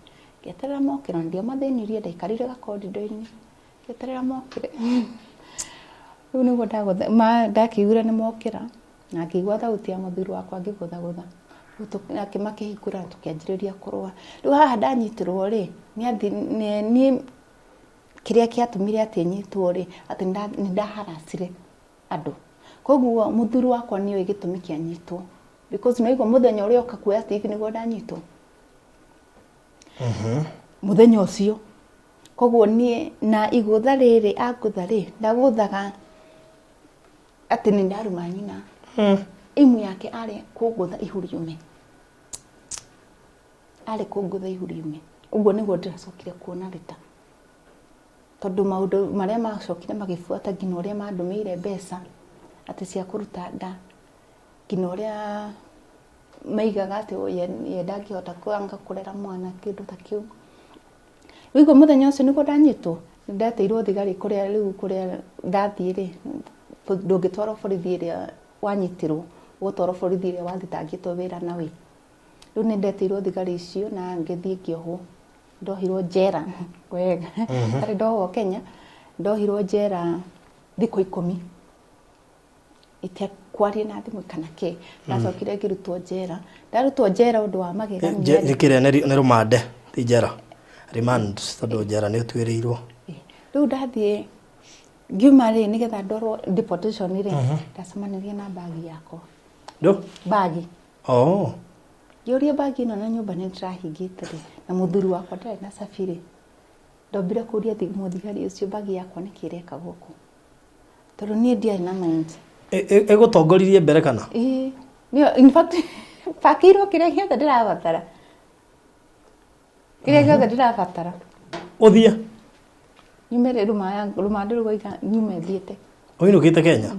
Ngĩeterera mokĩre na ndiamathĩnirie ndaikarire gakorido-inĩ ngĩeterera mokĩre. Rĩu nĩguo ndakĩiguire nĩ mokĩra na ngĩigua thauti ya mũthuri wakwa ngĩgũthagũtha. Rĩu nake makĩhingũra tũkĩanjĩrĩria kũrũa. Rĩu haha ndanyitirwo rĩ, niĩ kĩrĩa kĩatũmire atĩ nyitwo rĩ, atĩ nĩ ndaharacire andũ. Koguo mũthuri wakwa nĩoĩ gĩtũmi kĩa nyitwo because nĩwaigua mũthenya ũrĩa oka kuoya TV nĩguo ndanyitwo. Mũthenya ũcio. Koguo niĩ na igũtha rĩrĩ angũtha rĩ, ndagũthaga atĩ nĩ ndaruma nyina. Aimu yake arĩ kũngũtha ihu riume. Arĩ kũngũtha ihu riume. Ũguo nĩguo ndĩracokire kuona rita. Tondũ maũndũ marĩa macokire magĩbuata nginya ũrĩa mandũmĩire mbeca atĩ cia kũruta nda, nginya ũrĩa maigaga atĩ ye ndangĩhota kwanga kũrera mwana kĩndũ ta kĩu. Waigua mũthenya ũcio nĩguo ndanyitwo, ndetĩirwo thigari kũrĩa rĩu kũrĩa ndathiĩ rĩ, ndũngĩtwarwo borithi ĩrĩa wanyitirwo, ũgũtwarwo borithi ĩrĩa wathitangĩtwo wĩra na wĩ. Rĩu nĩ ndetĩirwo thigari icio na ngĩthiĩ ngĩohwo. Ndohirwo njera wega. Ndarĩ ndohwo Kenya, ndohirwo njera thikũ 10. Itekwaria na thimũ kana kĩ. Ndacokire ngĩrutwo njera. Ndarutwo njera ũndũ wa magegania. Nĩ kĩrĩa nĩ rũmande ti njera. Remand tondũ njera nĩ ũtuĩrĩirwo. Rĩu ndathiĩ ngiuma rĩ nĩgetha ndwarwo deportation rĩ, ndacemanirie na bagi yakwa. Ndũ? Bagi. Oh. Ngĩũria bagi ĩno na nyũmba nĩ ndĩrahingĩte rĩ, na mũthuri wakwa ndarĩ na cabi rĩ, ndombire kũria mũthigari ũcio bagi yakwa nĩkĩ ĩreka gũkũ. Tondũ niĩ ndiarĩ na mind. Ĩgũtongoririe mbere kana? Ĩĩ. In fact, pakĩirwo kĩrĩa gĩothe ndĩrabatara. Kĩrĩa gĩothe ndĩrabatara. Ũthiĩ? Nyume rĩ rũmande rũgoiga nyume thiĩte. Ũinũkĩte Kenya?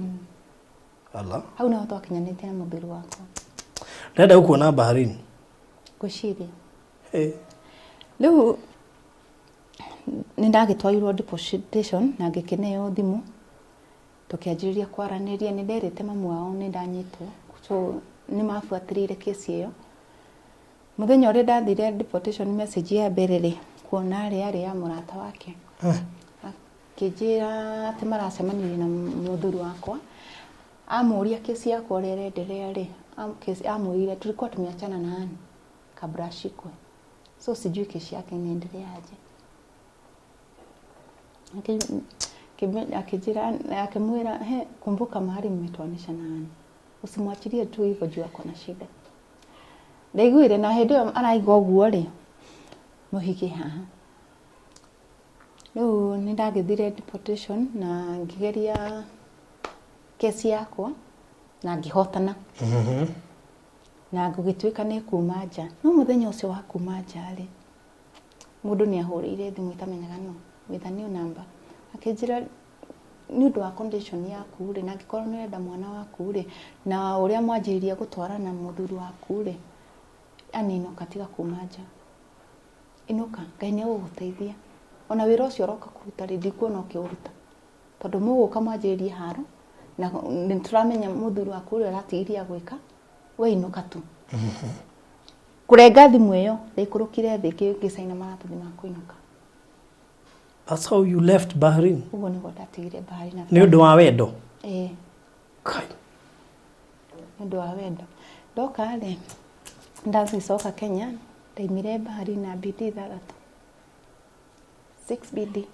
Ala. Hau nĩho twakinyanĩte na mũthuri wakwa. Ndĩrenda gũkuona Bahrain. Ngwĩciria. Rĩu nĩ ndagĩtwarirwo deportation na ngĩkĩneo thimũ tũkĩanjĩrĩria kwaranĩria. Nĩ nderĩte mamu wao nĩ ndanyitwo, so nĩ mabuatĩrĩire kesi ĩyo. Mũthenya ũrĩa ndathire deportation message ya mbere rĩ, kuona yarĩ ya mũrata wake. Akĩnjĩra atĩ maracemanirie na mũthuri wakwa. Amũria kesi yakwa ũrĩa ĩrenderea rĩ, amwĩrire tulikuwa tumeachana na Ann kabla ashikwe. So sijui kesi yake inaendelea aje. Akĩnjĩra, akĩmwĩra, "He, kumbuka mahali mmetoanisha na Ann, usimwachilie tu hivyo juu ako na shida." Ndaiguire na hĩndĩ ĩyo araigua ũguo rĩ, mũhiki haha. Rĩu nĩ ndagĩthire deportation na ngĩgeria kesi yakwa na ngĩhotana na gũgĩtuĩka nĩ kuma nja. No mũthenya ũcio wa kuma nja rĩ, mũndũ nĩ ahũrĩire thimũ itamenyaga no with a new number, akĩnjĩra nĩ ũndũ wa condition yaku rĩ, na angĩkorwo nĩ ũrenda mwana waku rĩ, na ũrĩa mwanjĩrĩria gũtwarana mũthuri waku rĩ, ani inũka, tiga kuma nja, inũka, Ngai nĩ egũgũteithia. Ona wĩra ũcio ũroka kũruta rĩ, ndikuona ũkĩũruta, tondũ mũgũka mwanjĩrĩrie haro na nĩ tũramenya mũthuri waku ũrĩa ũratigiria gwĩka, we inũka tu. Kũrenga thimũ ĩyo, ndaikũrũkire thĩ ngĩcaina maratathi ma kũinũka. That's how you left Bahrain? Ũguo nĩguo ndatigire Bahrain. Nĩ ũndũ wa wendo? Ĩĩ. Kai. Nĩ ũndũ wa wendo. Ndoka rĩ, ndagicoka Kenya, ndaimire Bahrain na BD 6, 6 BD.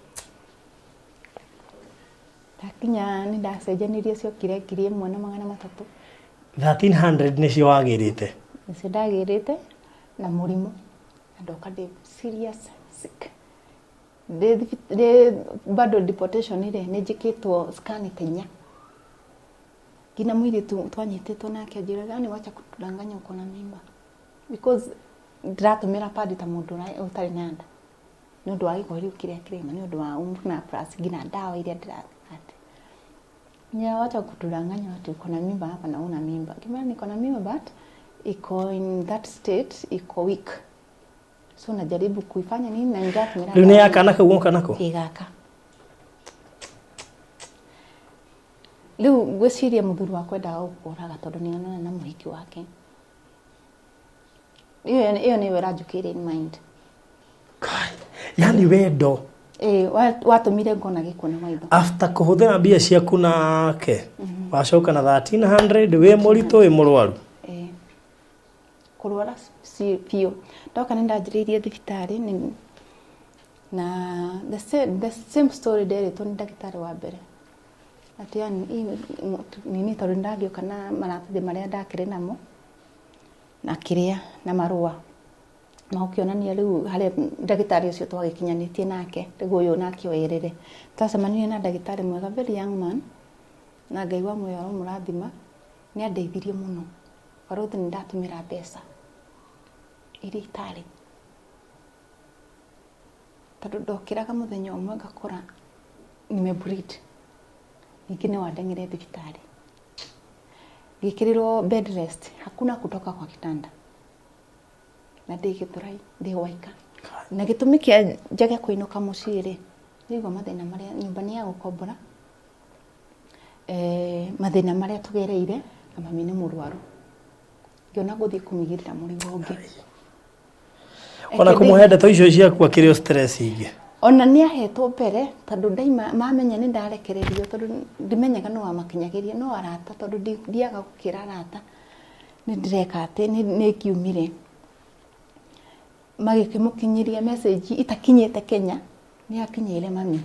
Ndakinya nĩ ndacenjanirie, ciokire 1300. 1300 nĩcio wagĩrĩte? Nĩcio ndagĩrĩte na mũrimũ, na ndoka ndĩ serious sick. Ndĩ bado deportation rĩ, nĩ njĩkĩtwo scan ta 4, nginya mũirĩtu twanyitĩtwo nake anjĩraga, "Yani wacha kutudanganya, uko na mimba," because ndĩratũmĩra padi ta mũndũ ũtarĩ na nda, nĩ ũndũ wa gĩko rĩu kĩrĩa kĩraima, nĩ ũndũ wa na plus nginya ndawa iria ndĩra atĩ. "Yeah, wacha kutudanganya ati uko na mimba hapa na una mimba." Ngimwĩra niko na mimba, but iko in that state, iko weak, so najaribu kuifanya nini na ndĩratũmĩra. Rĩu nĩ ya kana kau woka nako? Ĩ, gaka. Rĩu ngwĩciria mũthuri wakwa endaga gũkũraga tondũ nĩ onana na mũhiki wake. Ĩyo nĩyo ĩranjũkĩire in mind. Kai. Yani wendo. Ĩ, watũmire ngona gĩkuũ na maitho. After kũhũthĩra mbia ciaku nake, wacoka na 1300, wĩ mũritũ, wĩ mũrwaru. Ĩ, kũrwara biũ. Ndoka nĩ ndanjĩrĩirie thibitarĩ na the same story nderĩtwo nĩ ndagĩtarĩ wa mbere, atĩ yani nini, tondũ nĩ ndagĩũka na maratathi marĩa ndakĩrĩ namo na kĩrĩa na marũa ma gũkĩonania rĩu harĩa ndagĩtarĩ ũcio twagĩkinyanĩtie nake. Rĩu ũyũ nake oerere, twacemanirie na ndagĩtarĩ mwega, very young man, na Ngai wa muoyo aromũrathima, nĩ andeithirie mũno. Barũthi, nĩ ndatũmĩra mbeca iria itarĩ, tondũ ndokĩraga mũthenya ũmwe ngakora nime bleed. Ningĩ nĩ wandeng'ere thibitarĩ, ngĩkĩrĩrwo bed rest, hakuna kutoka kwa kitanda, na ndĩ Gĩthũrai, ndĩ waika. Na gĩtũmi kĩa njage kũinũka mũciĩ rĩ, nĩigua mathĩna marĩa nyũmba nĩ ya gũkombora, mathĩna marĩa tũgereire, na mami nĩ mũrwaru, ngĩona gũthiĩ kũmĩigĩrĩra mũrigo ũngĩ. Ona kũmũhe ndeto icio ciaku akĩrĩ o stress ingĩ. Ona nĩ ahetwo mbere, tondũ ndaima mamenya nĩ ndarekererio, tondũ ndimenyaga no wamakinyagĩria no arata, tondũ ndiaga gũkĩra arata nĩ ndĩreka atĩ nĩ ngiumire, magĩkĩmũkinyĩria message itakinyĩte Kenya, nĩ akinyĩire mami,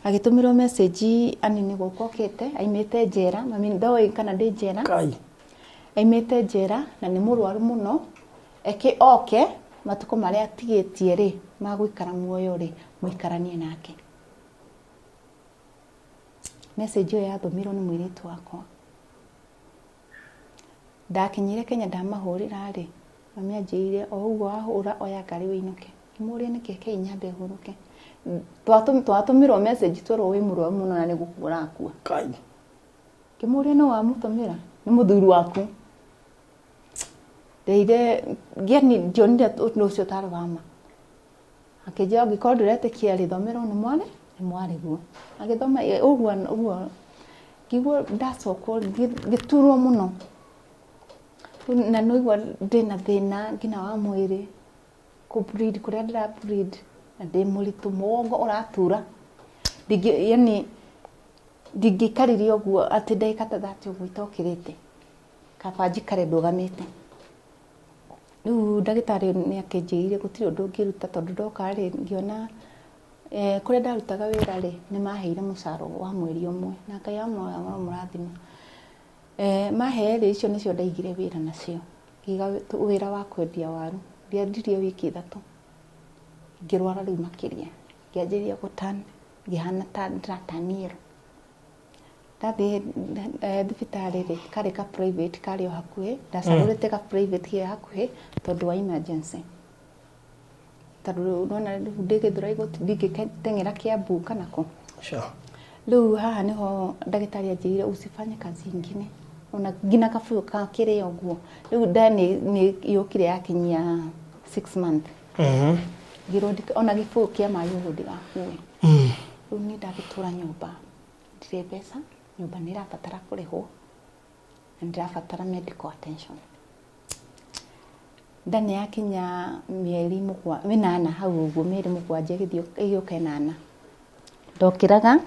agĩtũmĩrwo message ani nĩ gũka okĩte, aimĩte njera. Mami ndoĩ kana ndĩ njera. Kai. Aimĩte njera na nĩ mũrwaru mũno, eke oke matukũ marĩa atigĩtie rĩ ma gũikara muoyo rĩ, mũikaranie nake. Message ĩyo yatũmirwo nĩ mũirĩtu wakwa. Ndakinyire Kenya, ndamahũrĩra rĩ, mami anjĩrire, "O ũguo wahũra, oya ngari wĩinũke." Ngĩmũria nĩkĩ, kei nyambe hurũke. Twatũmĩrwo message twerwo wĩ mũrwaru mũno na nĩ gũkua ũrakua. Kai. Ngĩmũria no wamũtũmĩra nĩ mũthuri waku. Ndeire yani ndionire ũndũ ũcio ũtarĩ wa ma. Akĩnjĩra, "Angĩkorwo ndũretĩkia rĩ, thomerwo nĩ mwarĩ guo." Agĩthoma ũguo ũguo, ngĩigua ndacokwo, ngĩturwo mũno, na nĩigua ndĩna thĩna nginya wa mwĩrĩ, kũ bleed kũrĩa ndĩra bleed na ndĩ mũritũ, mũgongo ũratura. Ndingĩ, yani ndingĩikarire ũguo atĩ ndagĩka ta 30 ũguo itokĩrĩte, kaba njikare ndũgamĩte. Rĩu ndagĩtarĩ nĩ akĩnjĩrire gũtirĩ ũndũ ũngĩruta, tondũ ndoka rĩ, ngĩona Kũrĩa ndarutaga wĩra rĩ, nĩ maheire mũcara wa mweri ũmwe, na Ngai amũrathima. Mahe rĩ, icio nĩcio ndaigire wĩra nacio. Ngĩiga wĩra wa kwendia waru. Ndiendirie wiki 3, ngĩrwara rĩu makĩria. Ngĩanjĩrĩria gũturn, ngĩhana ta ndĩraturn yellow. Ndathiĩ thibitarĩ rĩ, karĩ ka private karĩ o hakuhĩ, ndacagũrĩte ka private ke hakuhĩ tondũ wa emergency. Tondũ nĩwona rĩu ndĩ Gĩthũrai ndingĩteng'era Kiambu kana kũ. Rĩu haha nĩho ndagĩtarĩ anjĩrire usifanye kazi ingine, ona nginya kabũyũ ka kĩrĩa ũguo. Rĩu nda nĩ yũkire yakinyia 6 months. Ngĩrwo ona gĩbũyũ kĩa maĩ ũguo ndigakue. Rĩu niĩ ndagĩtũra nyũmba, ndirĩ mbeca, nyũmba nĩ ĩrabatara kũrĩhwo, na ndĩrabatara medical attention. Nda nĩ yakinya mĩeri 8 hau ũguo, mĩeri 7 ĩgĩthiĩ ĩgĩũka 8. Ndokĩraga,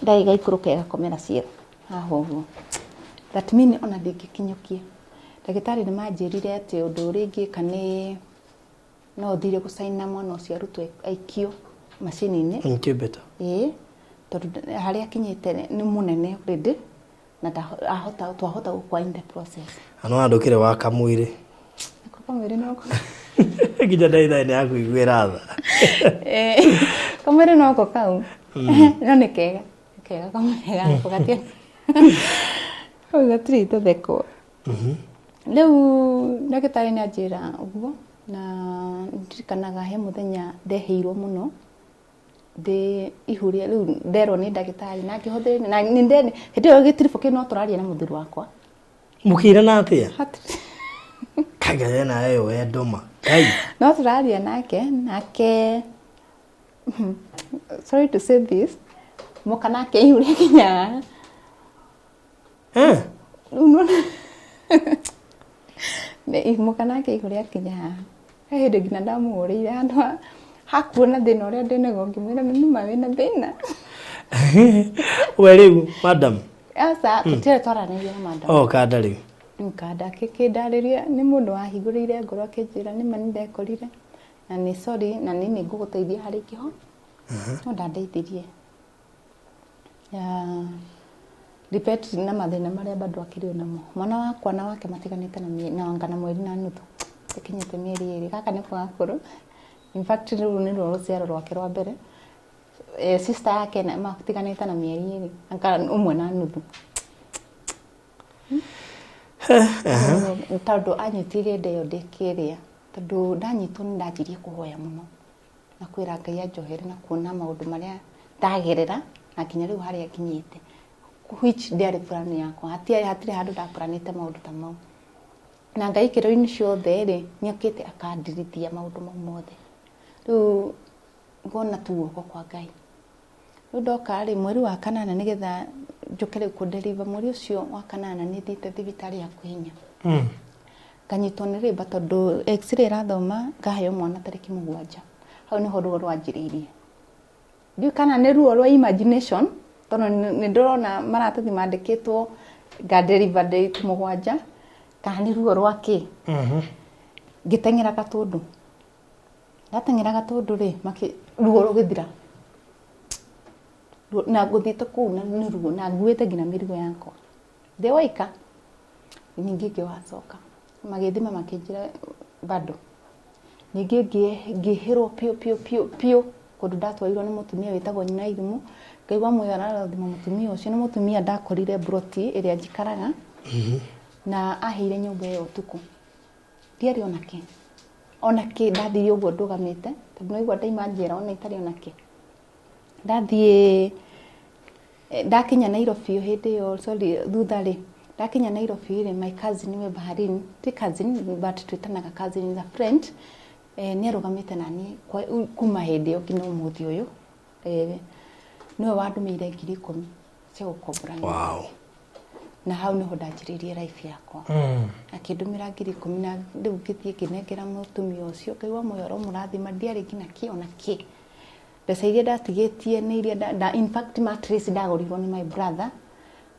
nda ĩgaikũrũka ĩgakomera ciero haha ũguo. That mean ona ndingĩkinyũkia. Ndagĩtarĩ nĩ manjĩrire atĩ ũndũ ũrĩa ingĩka nĩ no thire gũcaina mwana ũcio arutwo aikio macini-inĩ. Incubator. Ĩĩ, tondũ harĩa akinyĩte nĩ mũnene already, na ahota twahota gũkua in the process. Ano andũ kĩrĩ wa kamwĩrĩ. Nako kamwĩrĩ noko. Nginya ndagĩtarĩ nĩ akũiguĩra tha. Kamwĩrĩ noko kau. No nĩ kega. Nĩ kega kamwĩrĩ gako gatirĩ. Kau gatirĩ ithondekwo. Rĩu ndagĩtarĩ nĩ anjĩra ũguo, na ndirikanaga he mũthenya ndehĩirwo mũno ndĩ ihu rĩa rĩu nderwo nĩ ndagĩtarĩ na ngĩhũthĩra na nĩ hĩndĩ ĩyo gĩtiribũ kĩu no tũraria na mũthuri wakwa. Mũkĩrana atĩa? Kagaya na ĩyo wendo ma. Kai. No tũraria nake, nake sorry to say this, mũka nake ihu rĩakinya. Rĩu nĩwona mũka nake ihu rĩakinya haha. He hĩndĩ nginya ndamũhũrĩire handũ ha kuona thĩna ũrĩa ndĩnaguo, ngĩmwĩra nĩ nĩma wĩna thĩna. We rĩu madam. Aca, tũtirĩ twaranĩria na madam. Oh, kanda rĩu. Kanda akĩndarĩria, nĩ mũndũ wahingũrĩire ngoro akĩnjĩra nĩma nĩ ndekorire na nĩ sorry na nĩ nĩngũgũteithia harĩ kĩho. No ndandeithirie. Depend na mathĩna marĩa bado akĩrĩ namo. Mwana wakwa na wake matiganĩte na anga na mweri na nuthu. Ĩkinyĩte mĩeri 2. Gaka nĩko gakũrũ. In fact rũrũ nĩruo rũciaro rwake rwa mbere. Sister yake matiganĩte na mĩeri 2. Anga 1 na nuthu. Tondũ anyitire nda ĩyo ndĩkĩrĩa. Tondũ ndanyitwo nĩ ndanjirie kũhoya mũno. Na kwĩra Ngai anjohere na kuona maũndũ marĩa ndagerera na nginya rĩu harĩa nginyĩte. Which ndĩarĩ plan yakwa. Hatirĩ handũ ndaplanĩte maũndũ ta mau. Na Ngai ikĩro-inĩ ciothe rĩ, nĩokĩte akandirithia maũndũ mau mothe. Rĩu ngona tu guoko kwa Ngai. Rĩu ndoka rĩ, mweri wa 8 nĩgetha njũke rĩu kũ-deliver, mweri ũcio wa 8 nĩ thiĩte thibitarĩ hakuhĩ 4. Nganyitwo nĩ labour tondũ x-ray ĩrathoma ngaheo mwana tarĩki 7. Hau nĩho ruo rwanjĩrĩirie. Ndiũĩ kana nĩ ruo rwa imagination, tondũ nĩ ndĩrona maratathi mandĩkĩtwo nga deliver date 7, kana nĩ ruo rwa kĩ. Ngĩteng'era Gatũndũ. Ndateng'era Gatũndũ rĩ, ruo rũgĩthira. Na ngũthiĩte kũu na nĩ ruo, na nguĩte nginya mĩrigo yakwa. Ndĩ waika, ningĩ ngĩwacoka. Magĩthima makĩnjĩra bado. Ningĩ ngĩhĩrwo piũ piũ piũ piũ kũndũ ndatwarirwo nĩ mũtumia wĩtagwo Nyina Irimũ. Ngai wa muoyo ararathima mũtumia ũcio. Nĩ mũtumia ndakorire mburoti ĩrĩa njikaraga. Na aheire nyũmba ĩyo ũtukũ. Ndiarĩ ona kĩ. Ona kĩ ndathire ũguo ndũgamĩte, tondũ nĩwaigua ndaima njera ona itarĩ ona kĩ. Ndathiĩ ndakinya Nairobi hĩndĩ ĩyo, sorry, thutha rĩ, ndakinya Nairobi rĩ, my cousin we Baharini, ti cousin but twĩtanaga cousin, is a friend, nĩ arũgamĩte na niĩ kuma hĩndĩ ĩyo nginya ũmũthĩ ũyũ. Nĩwe wandũmĩire 10,000 cia gũkombora nyũmba. Na hau nĩho ndanjĩrĩirie life yakwa. Akĩndũmĩra 10,000 na rĩu ngĩthiĩ ngĩnengera mũtumia ũcio. Ngai wa muoyo aromũrathima, ndiarĩ nginya kĩ ona kĩ. Mbeca iria ndatigĩtie nĩ iria in fact mattress ndagũrirwo nĩ my brother.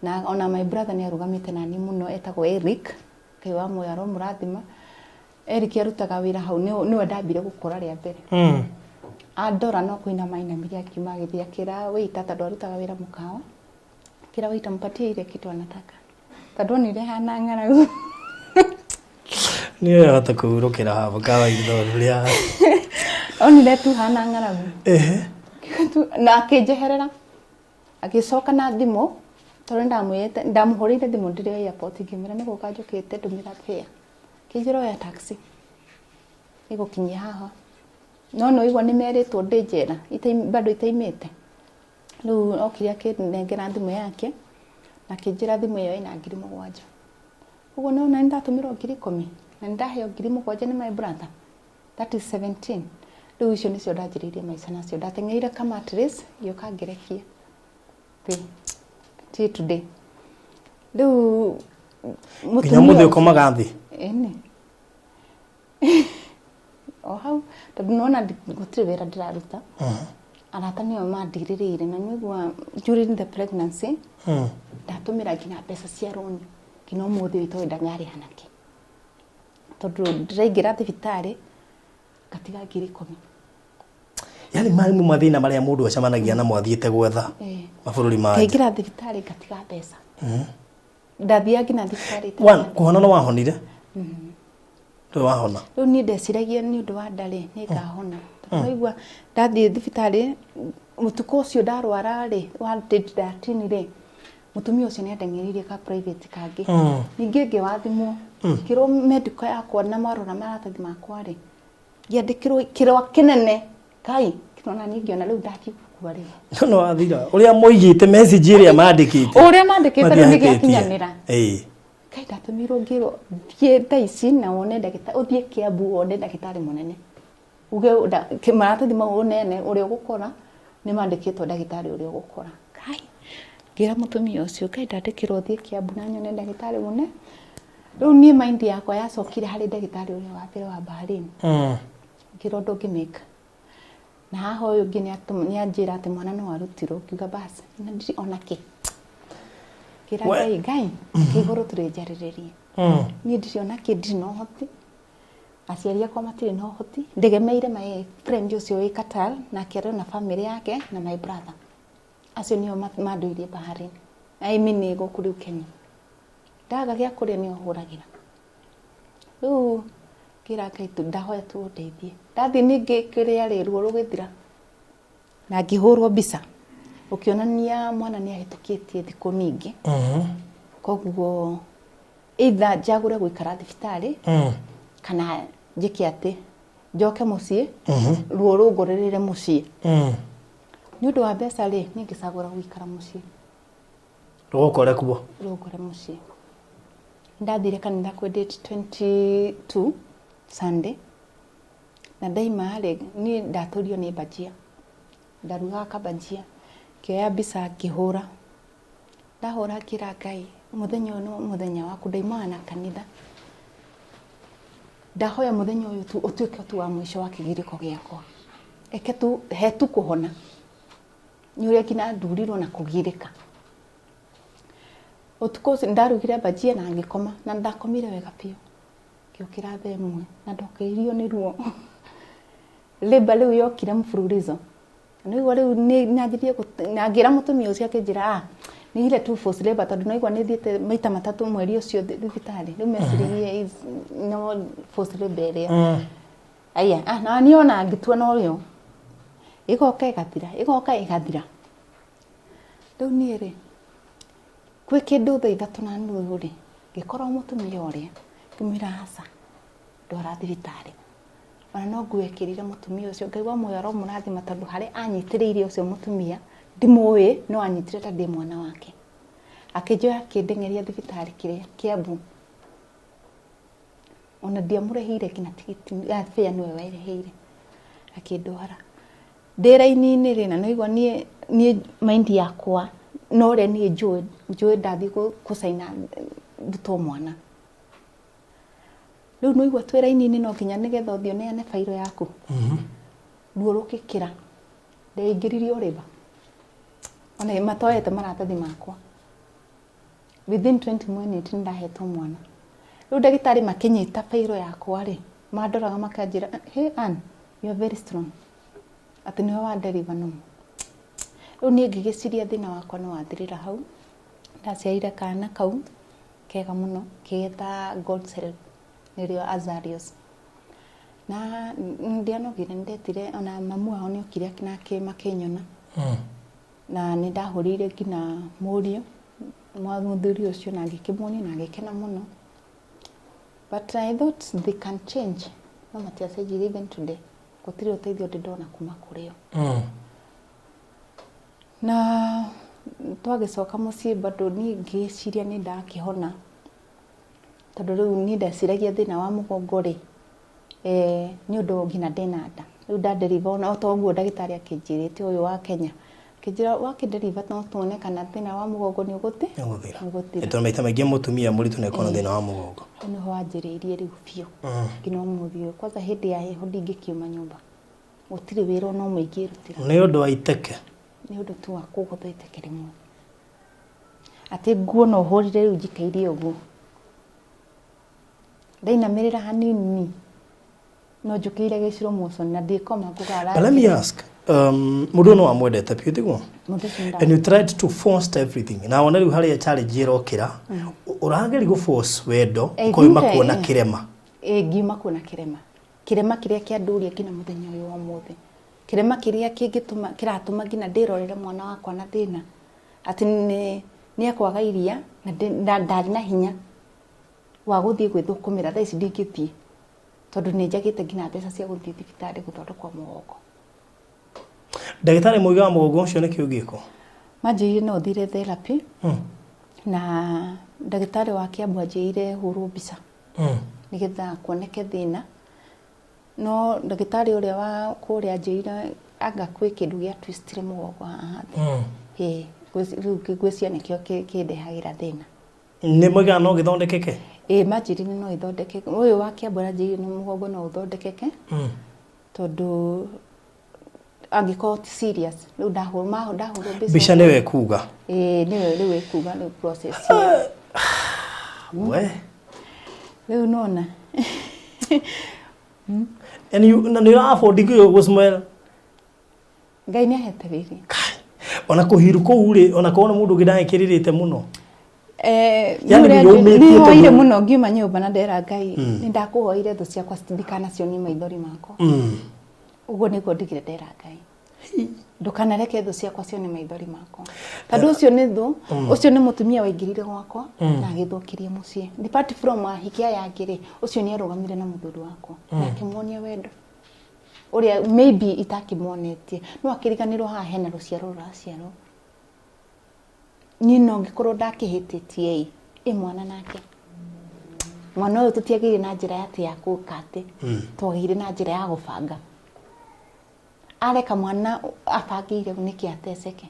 Na ona my brother nĩ arũgamĩte na niĩ mũno, etagwo Eric. Ngai wa muoyo aromũrathima. Eric arutaga wĩra hau, nĩwe ndambire gũkora rĩa mbere. Andora no kũinama ainamire akiuma agĩthiĩ akĩra waiter, tondũ arutaga wĩra mũkawa, akĩra waiter, "Mpatie ile kitu anataka," tondũ onire hana ng'aragu. Nĩ hota kũhurũkĩra haha mũkawa ithoru rĩa. Onire tu hana ng'aragu. Na akĩnjeherera, agĩcoka na thimũ, tondũ ndamwĩrĩte, ndamũhũrĩire thimũ ndĩrĩ airport, ngĩmwĩra nĩ gũka njũkĩte, ndũmĩra fare. Akĩnjĩra oya taxi ĩgũkinyia haha, no nĩ waigua nĩ merĩtwo ndĩ njera bado itaimĩte. Rĩu okire akĩnengera thimũ yake na akĩnjĩra thimũ ĩyo ĩna 7,000. Ũguo nĩwona nĩ ndatũmĩrwo 10,000 na nĩ ndaheo 7,000 nĩ my brother, that is 17. Rĩu icio nĩcio ndanjĩrĩirie maica nacio. Ndateng'eire ka mattress, ngĩũka ngĩrekia thĩ till today. Rĩu nginya mũthĩ ũkomaga thĩ? Ĩni, o hau, tondũ nĩwona gũtirĩ wĩra ndĩraruta. Arata nĩo mandirĩrĩire, na nĩgua during the pregnancy ndatũmĩra nginya mbeca cia rũni, nginya ũmũthĩ ũyũ itoĩ ndangarĩha nakĩ, tondũ ndĩraingĩra thibitarĩ ngatiga 10,000. Yani marĩ mathĩna marĩa mũndũ acemanagia namo athiĩte gwetha mabũrũri ma nja. Ngaingĩra thibitarĩ ngatiga mbeca, ndathiaga nginya thibitarĩ itarĩ One, kũhona no wahonire? Ndũrĩ wahona? Rĩu niĩ ndeciragia nĩ ũndũ wa ndarĩ nĩ ngahona, tondũ waigua ndathiĩ thibitarĩ mũtukũ ũcio ndarwara rĩ, wa date 13 rĩ, mũtumia ũcio nĩ andeng'eririe ka private kangĩ. Ningĩ ngĩwathimwo, ngĩrwo medical yakwa na marora maratathi makwa rĩ, ngĩandĩkĩrwo kĩrwa kĩnene kai kĩrona niĩ ngĩona rĩu ndathiĩ gũkua rĩu. No wathira ũrĩa moigĩte, message ĩrĩa mandĩkĩte. Ũrĩa mandĩkĩte rĩu nĩ matiahĩtĩtie. Gĩakinyanĩra. Kai ndatũmirwo ngĩrwo thiĩ thaa ici na wone ndagĩtarĩ, ũthiĩ Kiambu wone ndagĩtarĩ mũnene, uge maratathi mau ũnene ũrĩa ũgũkora nĩ mandĩkĩtwo ndagĩtarĩ ũrĩa ũgũkora. Kai ngĩra mũtumia ũcio, "Ngai, ndandĩkĩrwo thiĩ Kiambu na nyone ndagĩtarĩ mũnene." Rĩu niĩ mind yakwa yacokire harĩ ndagĩtarĩ ũrĩa wa mbere wa Bahrain. Ngĩrwo ndũngĩmĩka na haha ũyũ ũngĩ nĩ anjĩra atĩ mwana no arutirwo. Ngiuga basi na ndirĩ ona kĩ. Ngĩra Ngai, Ngai kĩigũrũ tũrĩnjarĩrĩrie. Niĩ ndirĩ ona kĩ, ndirĩ na ũhoti, aciari akwa matirĩ na ũhoti, ndegemeire my friend ũcio wĩ Qatar, nake arĩ na family yake na my brother, acio nĩo mandũirie Bahrain, I mean gũkũ rĩu Kenya. Ndaga gĩa kũrĩa nĩo hũragĩra. Rĩu ngĩra Ngai tu, ndahoya tu ũndeithie. Ndathiĩ ningĩ kĩrĩa rĩ, ruo rũgĩthira na ngĩhũrwo mbica ũkĩonania mwana nĩ ahĩtũkĩtie thikũ nyingĩ. Koguo either njagũre gũikara thibitarĩ kana njĩke atĩ njoke mũciĩ, ruo rũngorerere mũciĩ. Nĩ ũndũ wa mbeca rĩ, niĩ ngĩcagũra gũikara mũciĩ. Rũgũkore kuo. Rũngore mũciĩ. Ndathire kanitha kwĩ date 22 Sunday, na ndaima rĩ, niĩ ndatũrio nĩ bajia, ndarugaga kabajia, ngĩoya mbica ngĩhũra, ndahũra ngĩra Ngai, mũthenya ũyũ nĩ mũthenya waku, ndaimaga na kanitha, ndahoya mũthenya ũyũ tu ũtuĩke tu wa mũico wa kĩgirĩko gĩakwa, eke tu he tu kũhona nĩ ũrĩa nginya ndurirwo na kũgirĩka. Ũtukũ ũcio ndarugire bajia na ngĩkoma, na ndakomire wega biũ. Ngĩũkĩra thaa 1 na ndokĩririo nĩ ruo. Labour rĩu yokire mfululizo. Nĩigua rĩu nĩ nyanjirie na ngĩra mũtumia ũcio, akĩnjĩra, "Ah, nĩ ile tu forced labour," tondũ naigua nĩ thiĩte maita matatũ mweri ũcio thibitarĩ. Rĩu meciririe is no forced labour ĩrĩa. Aya, ah, na niĩ ona ngĩtua norĩo. Ĩgoka ĩgathira, ĩgoka ĩgathira. Rĩu niĩ rĩ, kwĩ kĩndũ 3:30 rĩ, ngĩkora mũtumia ũrĩa, ngĩmwĩra, "Aca, ndwara thibitarĩ." Ona no nguo ekĩrire mũtumia ũcio, Ngai wa muoyo aromũrathima, tondũ harĩa anyitĩrĩire ũcio mũtumia ndimũĩ, no anyitire ta ndĩ mwana wake. Akĩnjoya akĩndeng'eria thibitarĩ kĩrĩa Kiambu. Ona ndiamũrĩhĩire nginya tigiti ya fare, nĩwe werĩhĩire. Akĩndwara. Ndĩ raini-inĩ rĩ, na nĩwaigua niĩ mind yakwa no ũrĩa niĩ njũĩ ndathiĩ gũcaina ndutwo mwana. Rĩu nĩwaigua twĩ raini-inĩ no nginya nĩgetha ũthiĩ ũneane bairo yaku. Ruo rũgĩkĩra. Ndeingĩririe o labour. Ona matoete maratathi makwa. Within 20 minutes nĩ ndahetwo mwana. Rĩu ndagĩtarĩ makĩnyita bairo yakwa rĩ, mandoraga makanjĩra, "Hey Ann, you are very strong." Atĩ nĩwe wa deliver normal. Rĩu niĩ ngĩgĩciria thĩna wakwa nĩ wathirĩra hau. Ndaciarire kana kau kega mũno, ngĩgeta God's help, nĩrĩo Azarios. Na ndianogire, nĩ ndetire ona mamu wao nĩ okire na makĩnyona. Na nĩ ndahũrĩire nginya mũriũ wa mũthuri ũcio na ngĩkĩmuonia na agĩkena mũno. But I thought they can change. No matiacenjirie even today. Gũtirĩ ũteithio ndĩ ndona kuma kũrĩ o. Na twagĩcoka mũciĩ bado niĩ ngĩciria nĩ ndakĩhona, tondũ rĩu niĩ ndeciragia thĩna wa mũgongo rĩ, nĩ ũndũ nginya ndĩna nda. Rĩu nda deliver ona o ta ũguo ndagĩtarĩ akĩnjĩrĩte ũyũ wa Kenya, akĩnjĩra wakĩ deliver no tuone kana thĩna wa mũgongo nĩ ũgũthi Nĩũgũthira. Nĩũgũthira. Tondũ maita maingĩ mũtumia mũritũ nĩ akoragwo na thĩna wa mũgongo. Hau nĩho wanjĩrĩirie rĩu biũ nginya ũmũthĩ ũyũ. Kwanza hĩndĩ ya heho ndingĩkiuma nyũmba, gũtirĩ wĩra ona ũmwe ingĩrutĩra. Nĩ ũndũ wa iteke. Nĩ ũndũ tu wa kũgũthwo iteke rĩmwe, atĩ nguo no hũrire rĩu njikaire ũguo, ndainamĩrĩra hanini no njũkĩire gĩciro motion na ndĩkoma ngũgara. But let me ask, mũndũ ũyũ no wamwendete biũ tiguo? Mũndũ ũcio. And you tried to force everything. Na wona rĩu harĩa challenge ĩrokĩra, ũrageria gũ force wendo ũkoima kuona kĩrema. Ĩ, ngiuma kuona kĩrema, kĩrema kĩrĩa kĩandũria nginya mũthenya ũyũ wa ũmũthĩ, kĩrema kĩrĩa kĩngĩtũma kĩratũma nginya ndĩrorere mwana wakwa na thĩna atĩ nĩ ekwaga iria na ndarĩ na hinya wa gũthiĩ gwĩthũkũmĩra. Thaa ici ndingĩthiĩ tondũ nĩ njagĩte nginya mbeca cia gũthiĩ thibitarĩ gũthondekwo mũgongo. Ndagĩtarĩ moigaga mũgongo ũcio nĩkĩ ũngĩkwo? Manjĩrire no thire therapy, na ndagĩtarĩ wa Kiambu anjĩrire hũrwo mbica nĩgetha kuoneke thĩna, no ndagĩtarĩ ũrĩa wa kũrĩa anjĩrire anga kwĩ kĩndũ gĩa twistire mũgongo haha thĩ. Ĩĩ, rĩu ngwĩciria nĩkĩo kĩndehagĩra thĩna. Nĩ moigaga no gĩthondekeke? Ĩĩ, manjĩrire no ĩthondekeke. Ũyũ wa Kiambu aranjĩrire no mũgongo no ũthondekeke, tondũ angĩkorwo ti serious. Rĩu ndahũrwo mbica. Mbica nĩyo ĩkuga. Ĩĩ, nĩyo rĩu ĩkuga rĩu process ĩyo. We. Rĩu nona. And you na nĩ ũra afford gũ smile. Ngai nĩ ahete riri. Ona kũhiru kũu rĩ, ona korwo nĩ mũndũ ũngĩ ndagĩkĩrĩrĩte mũno. Yani nĩ nĩ ũmĩtie nĩ hoire tondũ- mũno ngiuma nyũmba na ndera Ngai, nĩ ndakũhoire thũ ciakwa ndikanacionie maithori makwa. Ũguo nĩguo ndigire ndera Ngai, ndũkanareke thũ ciakwa cione maithori makwa, tondũ ũcio nĩ thũ, ũcio nĩ mũtumia waingĩrire gwakwa na agĩthũkĩria mũciĩ. Apart from ahiki aya angĩ rĩ, ũcio nĩ arũgamire na mũthuri wakwa na akĩmuonia wendo ũrĩa maybe itakĩmuonetie, no akĩriganĩrwo haha hena rũciaro rũraciarwo. Niĩ no ngĩkorwo ndakĩhĩtĩtie ĩ mwana nake, mwana ũyũ tũtiagĩire na njĩra ya atĩ ya gũka atĩ twagĩire na njĩra ya gũbanga. Areka mwana abangĩire nĩkĩ ateceke?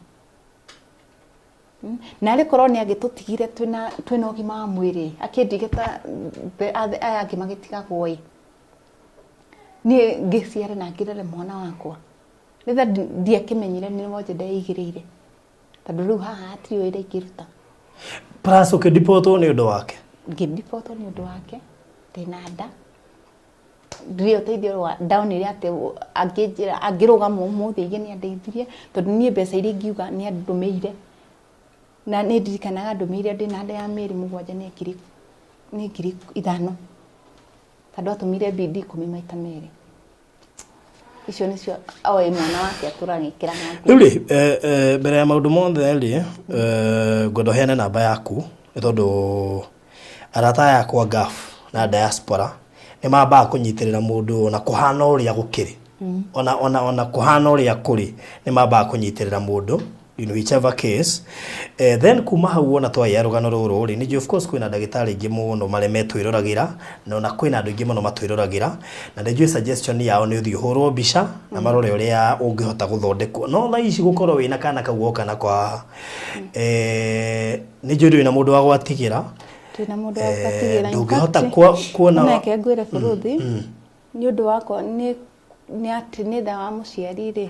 Na arĩ korwo nĩ angĩtũtigire twĩna ũgima wa mwĩrĩ, akĩndige ta aya angĩ magĩtigagwo ĩ, niĩ ngĩciare na ngĩrere mwana wakwa nĩtha ndiakĩmenyire nĩ wonje ndeigĩrĩire, tondũ rĩu haha hatirĩ wĩra ingĩruta. Plus ũkĩdipotwo nĩ ũndũ wake. Ngĩdipotwo nĩ ũndũ wake ndĩna nda, ndirĩ ũteithio wa ndaonire atĩ angĩnjĩra angĩrũgama ũmũthĩ aige nĩ andeithirie, tondũ niĩ mbeca iria ingiuga nĩ andũmĩire, na nĩ ndirikanaga ndũmĩire ndĩna nda ya mĩeri 7 nĩ 5,000, tondũ atũmire bidi 10 maita merĩ. Icio nĩcio oĩ mwana wake atũragĩkĩra na Rĩu rĩ, mbere ya maũndũ mothe rĩ, ngwenda ũheane namba yaku, nĩ tondũ arata aya akwa Gulf na diaspora nĩ mambaga kũnyitĩrĩra mũndũ ona kũhana ũrĩa gũkĩrĩ, ona kũhana ũrĩa kũrĩ, nĩ mambaga kũnyitĩrĩra mũndũ in whichever case. Then kuma hau wona twagĩa rũgano rũrũ rĩ, nĩ njũĩ of course kwĩna ndagĩtarĩ aingĩ mũno marĩa metwĩroragĩra, na ona kwĩna andũ aingĩ mũno matwĩroragĩra, na nĩ njũĩ suggestion yao nĩ ũthiĩ ũhũrwo mbica na marore ũrĩa ũngĩhota gũthondekwo. No thaa ici gũkorwo wĩna kana kau woka nako haha, nĩ njũĩ ndũrĩ na mũndũ wa gwatigĩra. Twĩna mũndũ wa gwatigĩra. Ndũngĩhota kuona. Nake ngwĩre bũrũthi nĩ ũndũ wakwa nĩ atĩ nĩ tha wa mũciari rĩ,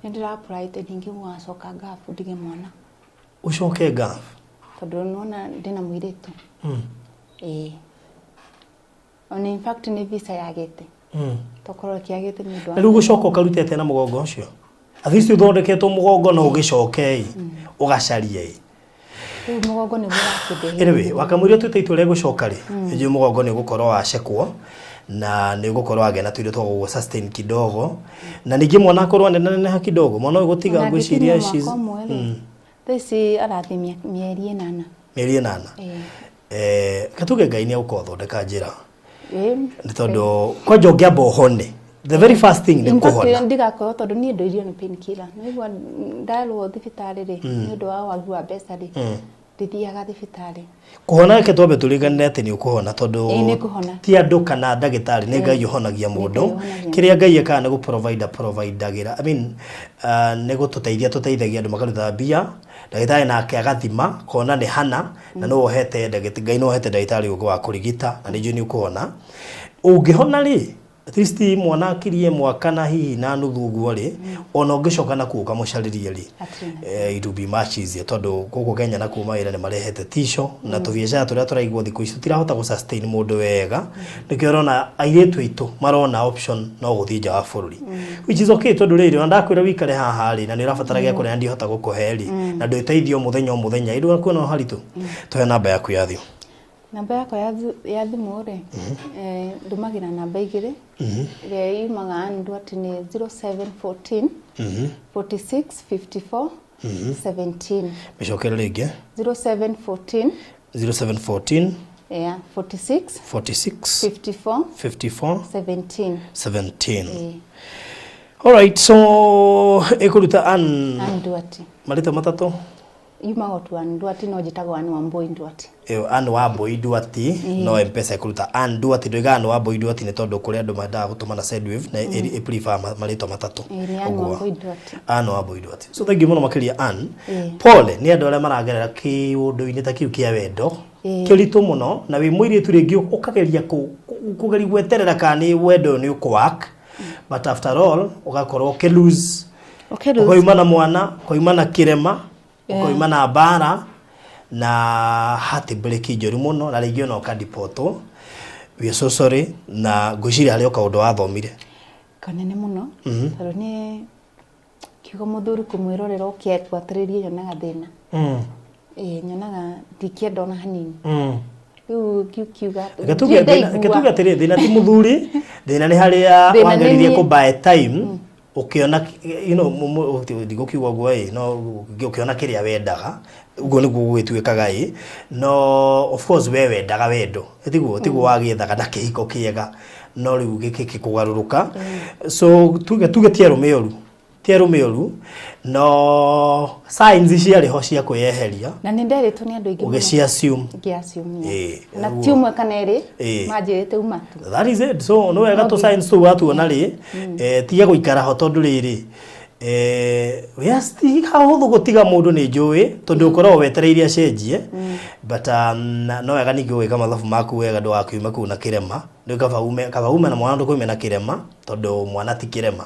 nĩ ndĩra apply ningĩ gũgacoka Gulf ndige mwana. Ũcoke Gulf? Tondũ nĩwona ndĩna mũirĩtu. Ĩĩ, ona in fact nĩ visa yagĩte, tokorwo kĩagĩte nĩ ũndũ wa Na rĩu gũcoka ũkarute atĩa na mũgongo ũcio? At least ũthondeketwo mũgongo no ũgĩcoke ĩ ũgacarie ĩ. Rĩu mũgongo nĩguo ũrakĩndehera. Anyway, wakamũiria tuĩte itua rĩa gũcoka rĩ, nĩnjũĩ mũgongo nĩ ũgũkorwo wacekwo na nĩ ũgũkorwo wagĩa na tũindo twa gũgũ sustain kidogo, na ningĩ mwana akorwo anenaneneha kidogo, mwana ũyũ gũtiga Ona ngwĩciria angĩkinyia she's mwaka ũmwe rĩ, thaa ici arathiĩ mĩeri 8. Mĩeri 8. Ĩĩ. Eh, katuge Ngai nĩ egũkorwo athondeka njĩra. Ĩĩ. Nĩ tondũ kwanja ũngĩamba ũhone, the very first thing nĩ In fact, kũhona. Ndigakorwo tondũ niĩ ndoirio nĩ painkiller. Nĩwaigua ndarwo thibitarĩ rĩ, nĩ ũndũ wa wagi wa mbeca rĩ, ndithiaga thibitarĩ. Kũhona, reke twambe tũrĩkanĩre atĩ nĩ ũkũhona tondũ Ĩĩ, nĩ ngũhona. ti andũ kana ndagĩtarĩ, nĩ Ngai ũhonagia mũndũ. Ũhonagia. Kĩrĩa Ngai ekaga nĩ gũ provide-agĩra, I mean, nĩ gũtũteithia tũteithagia andũ makaruta mbia, ndagĩtarĩ nake agathima kona nĩ hana, na nĩwe ũhete Ngai nĩwe ũhete ndagĩtarĩ ũgĩ wa kũrigita, na nĩ njũĩ nĩ ũkũhona. Ũngĩhona rĩ, at least mwana akirie mwaka na hihi na nuthu ũguo rĩ, ona ũngĩcoka nakuo ũkamũcarĩrie rĩ, Hatirĩ na it will be much easier, tondũ gũkũ Kenya nakuo mawĩra nĩ marehete tisho na tũbiacara tũrĩa tũraigwo thikũ ici tũtirahota gũ sustain mũndũ wega. Nĩkĩo ũrona airĩtu aitũ marona option no gũthiĩ nja wa bũrũri, which is okay, tondũ rĩrĩ, ona ndakwĩra wĩikare haha rĩ, na nĩ ũrabatara gĩa kũrĩa na ndihota gũkũhe rĩ, na ndwĩteithio o mũthenya o mũthenya, ĩ ndũgakuona o haritũ. Tũhe namba yaku ya thimũ. Namba yakwa ya thimũ rĩ, ndũmagĩra namba igĩrĩ. Ĩrĩa yumaga Ann Duarte nĩ 0714 46 54 17. Mĩcokere rĩngĩ. 0714. 0714. Yeah, 46. 46. 54. 54. 17. 17. Ĩĩ. Alright, so ĩkũruta Ann. Ann Duarte. Marĩtwa matatũ. Yumaga o tu Ann Duarte, no njĩtagwo Ann Wambui Duarte. Ĩyo Ann Wambui Duarte, no M-Pesa ĩkũruta Ann Duarte. Ndoiga Ann Wambui Duarte nĩ tondũ kũrĩ andũ mendaga gũtũma na Sendwave na ĩ prefer marĩtwa matatũ. Ĩĩ, nĩ Ann Ũguo. Wambui Duarte. Ann Wambui Duarte. So thank you mũno makĩria, Ann. Ĩĩ. Pole nĩ andũ arĩa maragerera kĩũndũ-inĩ ta kĩu kĩa wendo. Ĩĩ. Kĩritũ mũno, na wĩ mũirĩtu rĩngĩ ũkageria kũgeria gweterera kana nĩ wendo ũyũ nĩ ũkũ-work, but after all ũgakorwo ũkĩ lose. Ũkĩ lose. Ũkoima na mwana, ũkoima na kĩrema, ũkoima na mbara na heartbreak njũru mũno, na rĩngĩ ona ũkadipotwo. We are so sorry, na ngwĩciria harĩ o kaũndũ wathomire. Kanene mũno, tondũ niĩ kiugo mũthuri kũmwĩrorera ũkĩbuatĩrĩria nyonaga thĩna. Ĩĩ, nyonaga ndikĩenda ona hanini. Rĩu kiuga Reke tuge reke tuge atĩrĩ, thĩna ti mũthuri, thĩna nĩ harĩa Thĩna nĩ wageririe niĩ. kũ buy time ũkĩona, ndigũkiuga ũguo ĩ, no ũkĩona kĩrĩa wendaga, ũguo nĩguo gũgĩtuĩkaga ĩ. No of course we wendaga wendo, tiguo wagĩethaga na kĩhiko kĩega, no rĩu gĩkĩ gĩkũgarũrũka. So tuge ti arũme oru, ti arũme oru, no signs ciarĩ ho cia kwĩyeheria. Na nĩ nderĩtwo nĩ andũ aingĩ mũno. Ũgĩci assume. Ngĩ-assume. Ĩĩ, Na ũguo. ti ũmwe kana erĩ Ĩĩ. manjĩrĩte uma tu. That is it. So no wega tũ signs tũu watuona rĩ, tiga gũikara ho, tondũ rĩrĩ, yes, ti hahũthũ gũtiga mũndũ, nĩ njũĩ, tondũ ũkoragwo wetereire acenjie, but no wega ningĩ ũgĩka mathabu maku wega ndũgakiume kũu na kĩrema. Rĩu kaba ume na mwana ndũkoime na kĩrema, tondũ mwana ti kĩrema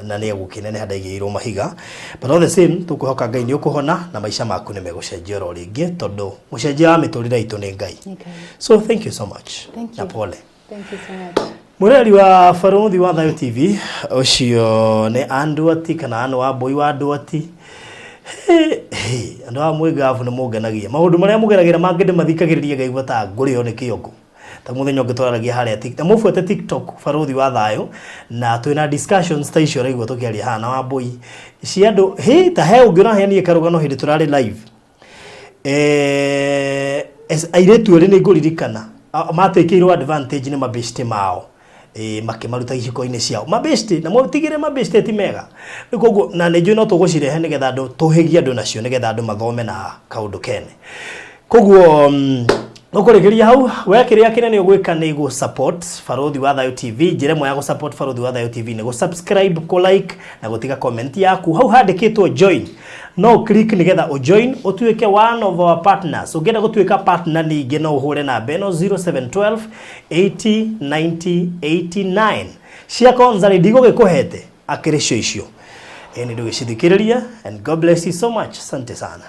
na nĩ egũkĩneneha ndaigĩrĩirwo mahiga. But all the same, tũkwĩhoka Ngai nĩ ũkũhona na maica maku nĩ megũcenjia oro rĩngĩ, tondũ mũcenjia wa mĩtũrĩre itũ nĩ Ngai. Nĩ Ngai. So thank you so much. Thank Na you. pole. Thank you so much. Mũreri wa Barũthi wa Thayũ TV, ũcio nĩ Ann Duarte kana Ann Wambui wa Duarte. Andũ aya mwĩ ngabu nĩ mũngenagia, maũndũ marĩa mũgeragĩra mangĩ ndĩmathikagĩrĩria ngaigua ta ngũrĩo nĩ kĩongo. Ta mũthenya ũngĩ twararagia harĩa na mũbuate TikTok Barũthi wa Thayũ, na twĩna discussions ta icio ũraigua tũkĩaria haha na Wambui cia andũ. Hĩ, ta he ũngĩ ũraheanire karũgano hĩndĩ tũrarĩ live, airĩtu erĩ nĩ ngũririkana matĩkĩirwo advantage nĩ mabeshte mao, makĩmaruta iciko-inĩ ciao mabeshte, na mũtigĩre mabeshte ti mega. Rĩu koguo na nĩ njũĩ no tũgũcirehe nĩgetha andũ tũhĩgie andũ nacio, nĩgetha andũ mathome na kaũndũ kene. Koguo tũkũrĩkĩria hau. We kĩrĩa kĩnene ũgwĩka nĩ gũ support Barũthi wa Thayũ TV. Njĩra ĩmwe ya gũ support Barũthi wa Thayũ TV nĩ gũ subscribe, kũ like na gũtiga comment yaku. Hau handĩkĩtwo join, no click nĩgetha ũjoin ũtuĩke one of our partners. Ũngĩenda gũtuĩka partner ningĩ no ũhũre namba ĩno 0712 80 90 89. Cia konza rĩ, ndigũgĩkũhete akĩrĩ cio icio ĩni ndũgĩcithikĩrĩria. And God bless you so much. Asante sana.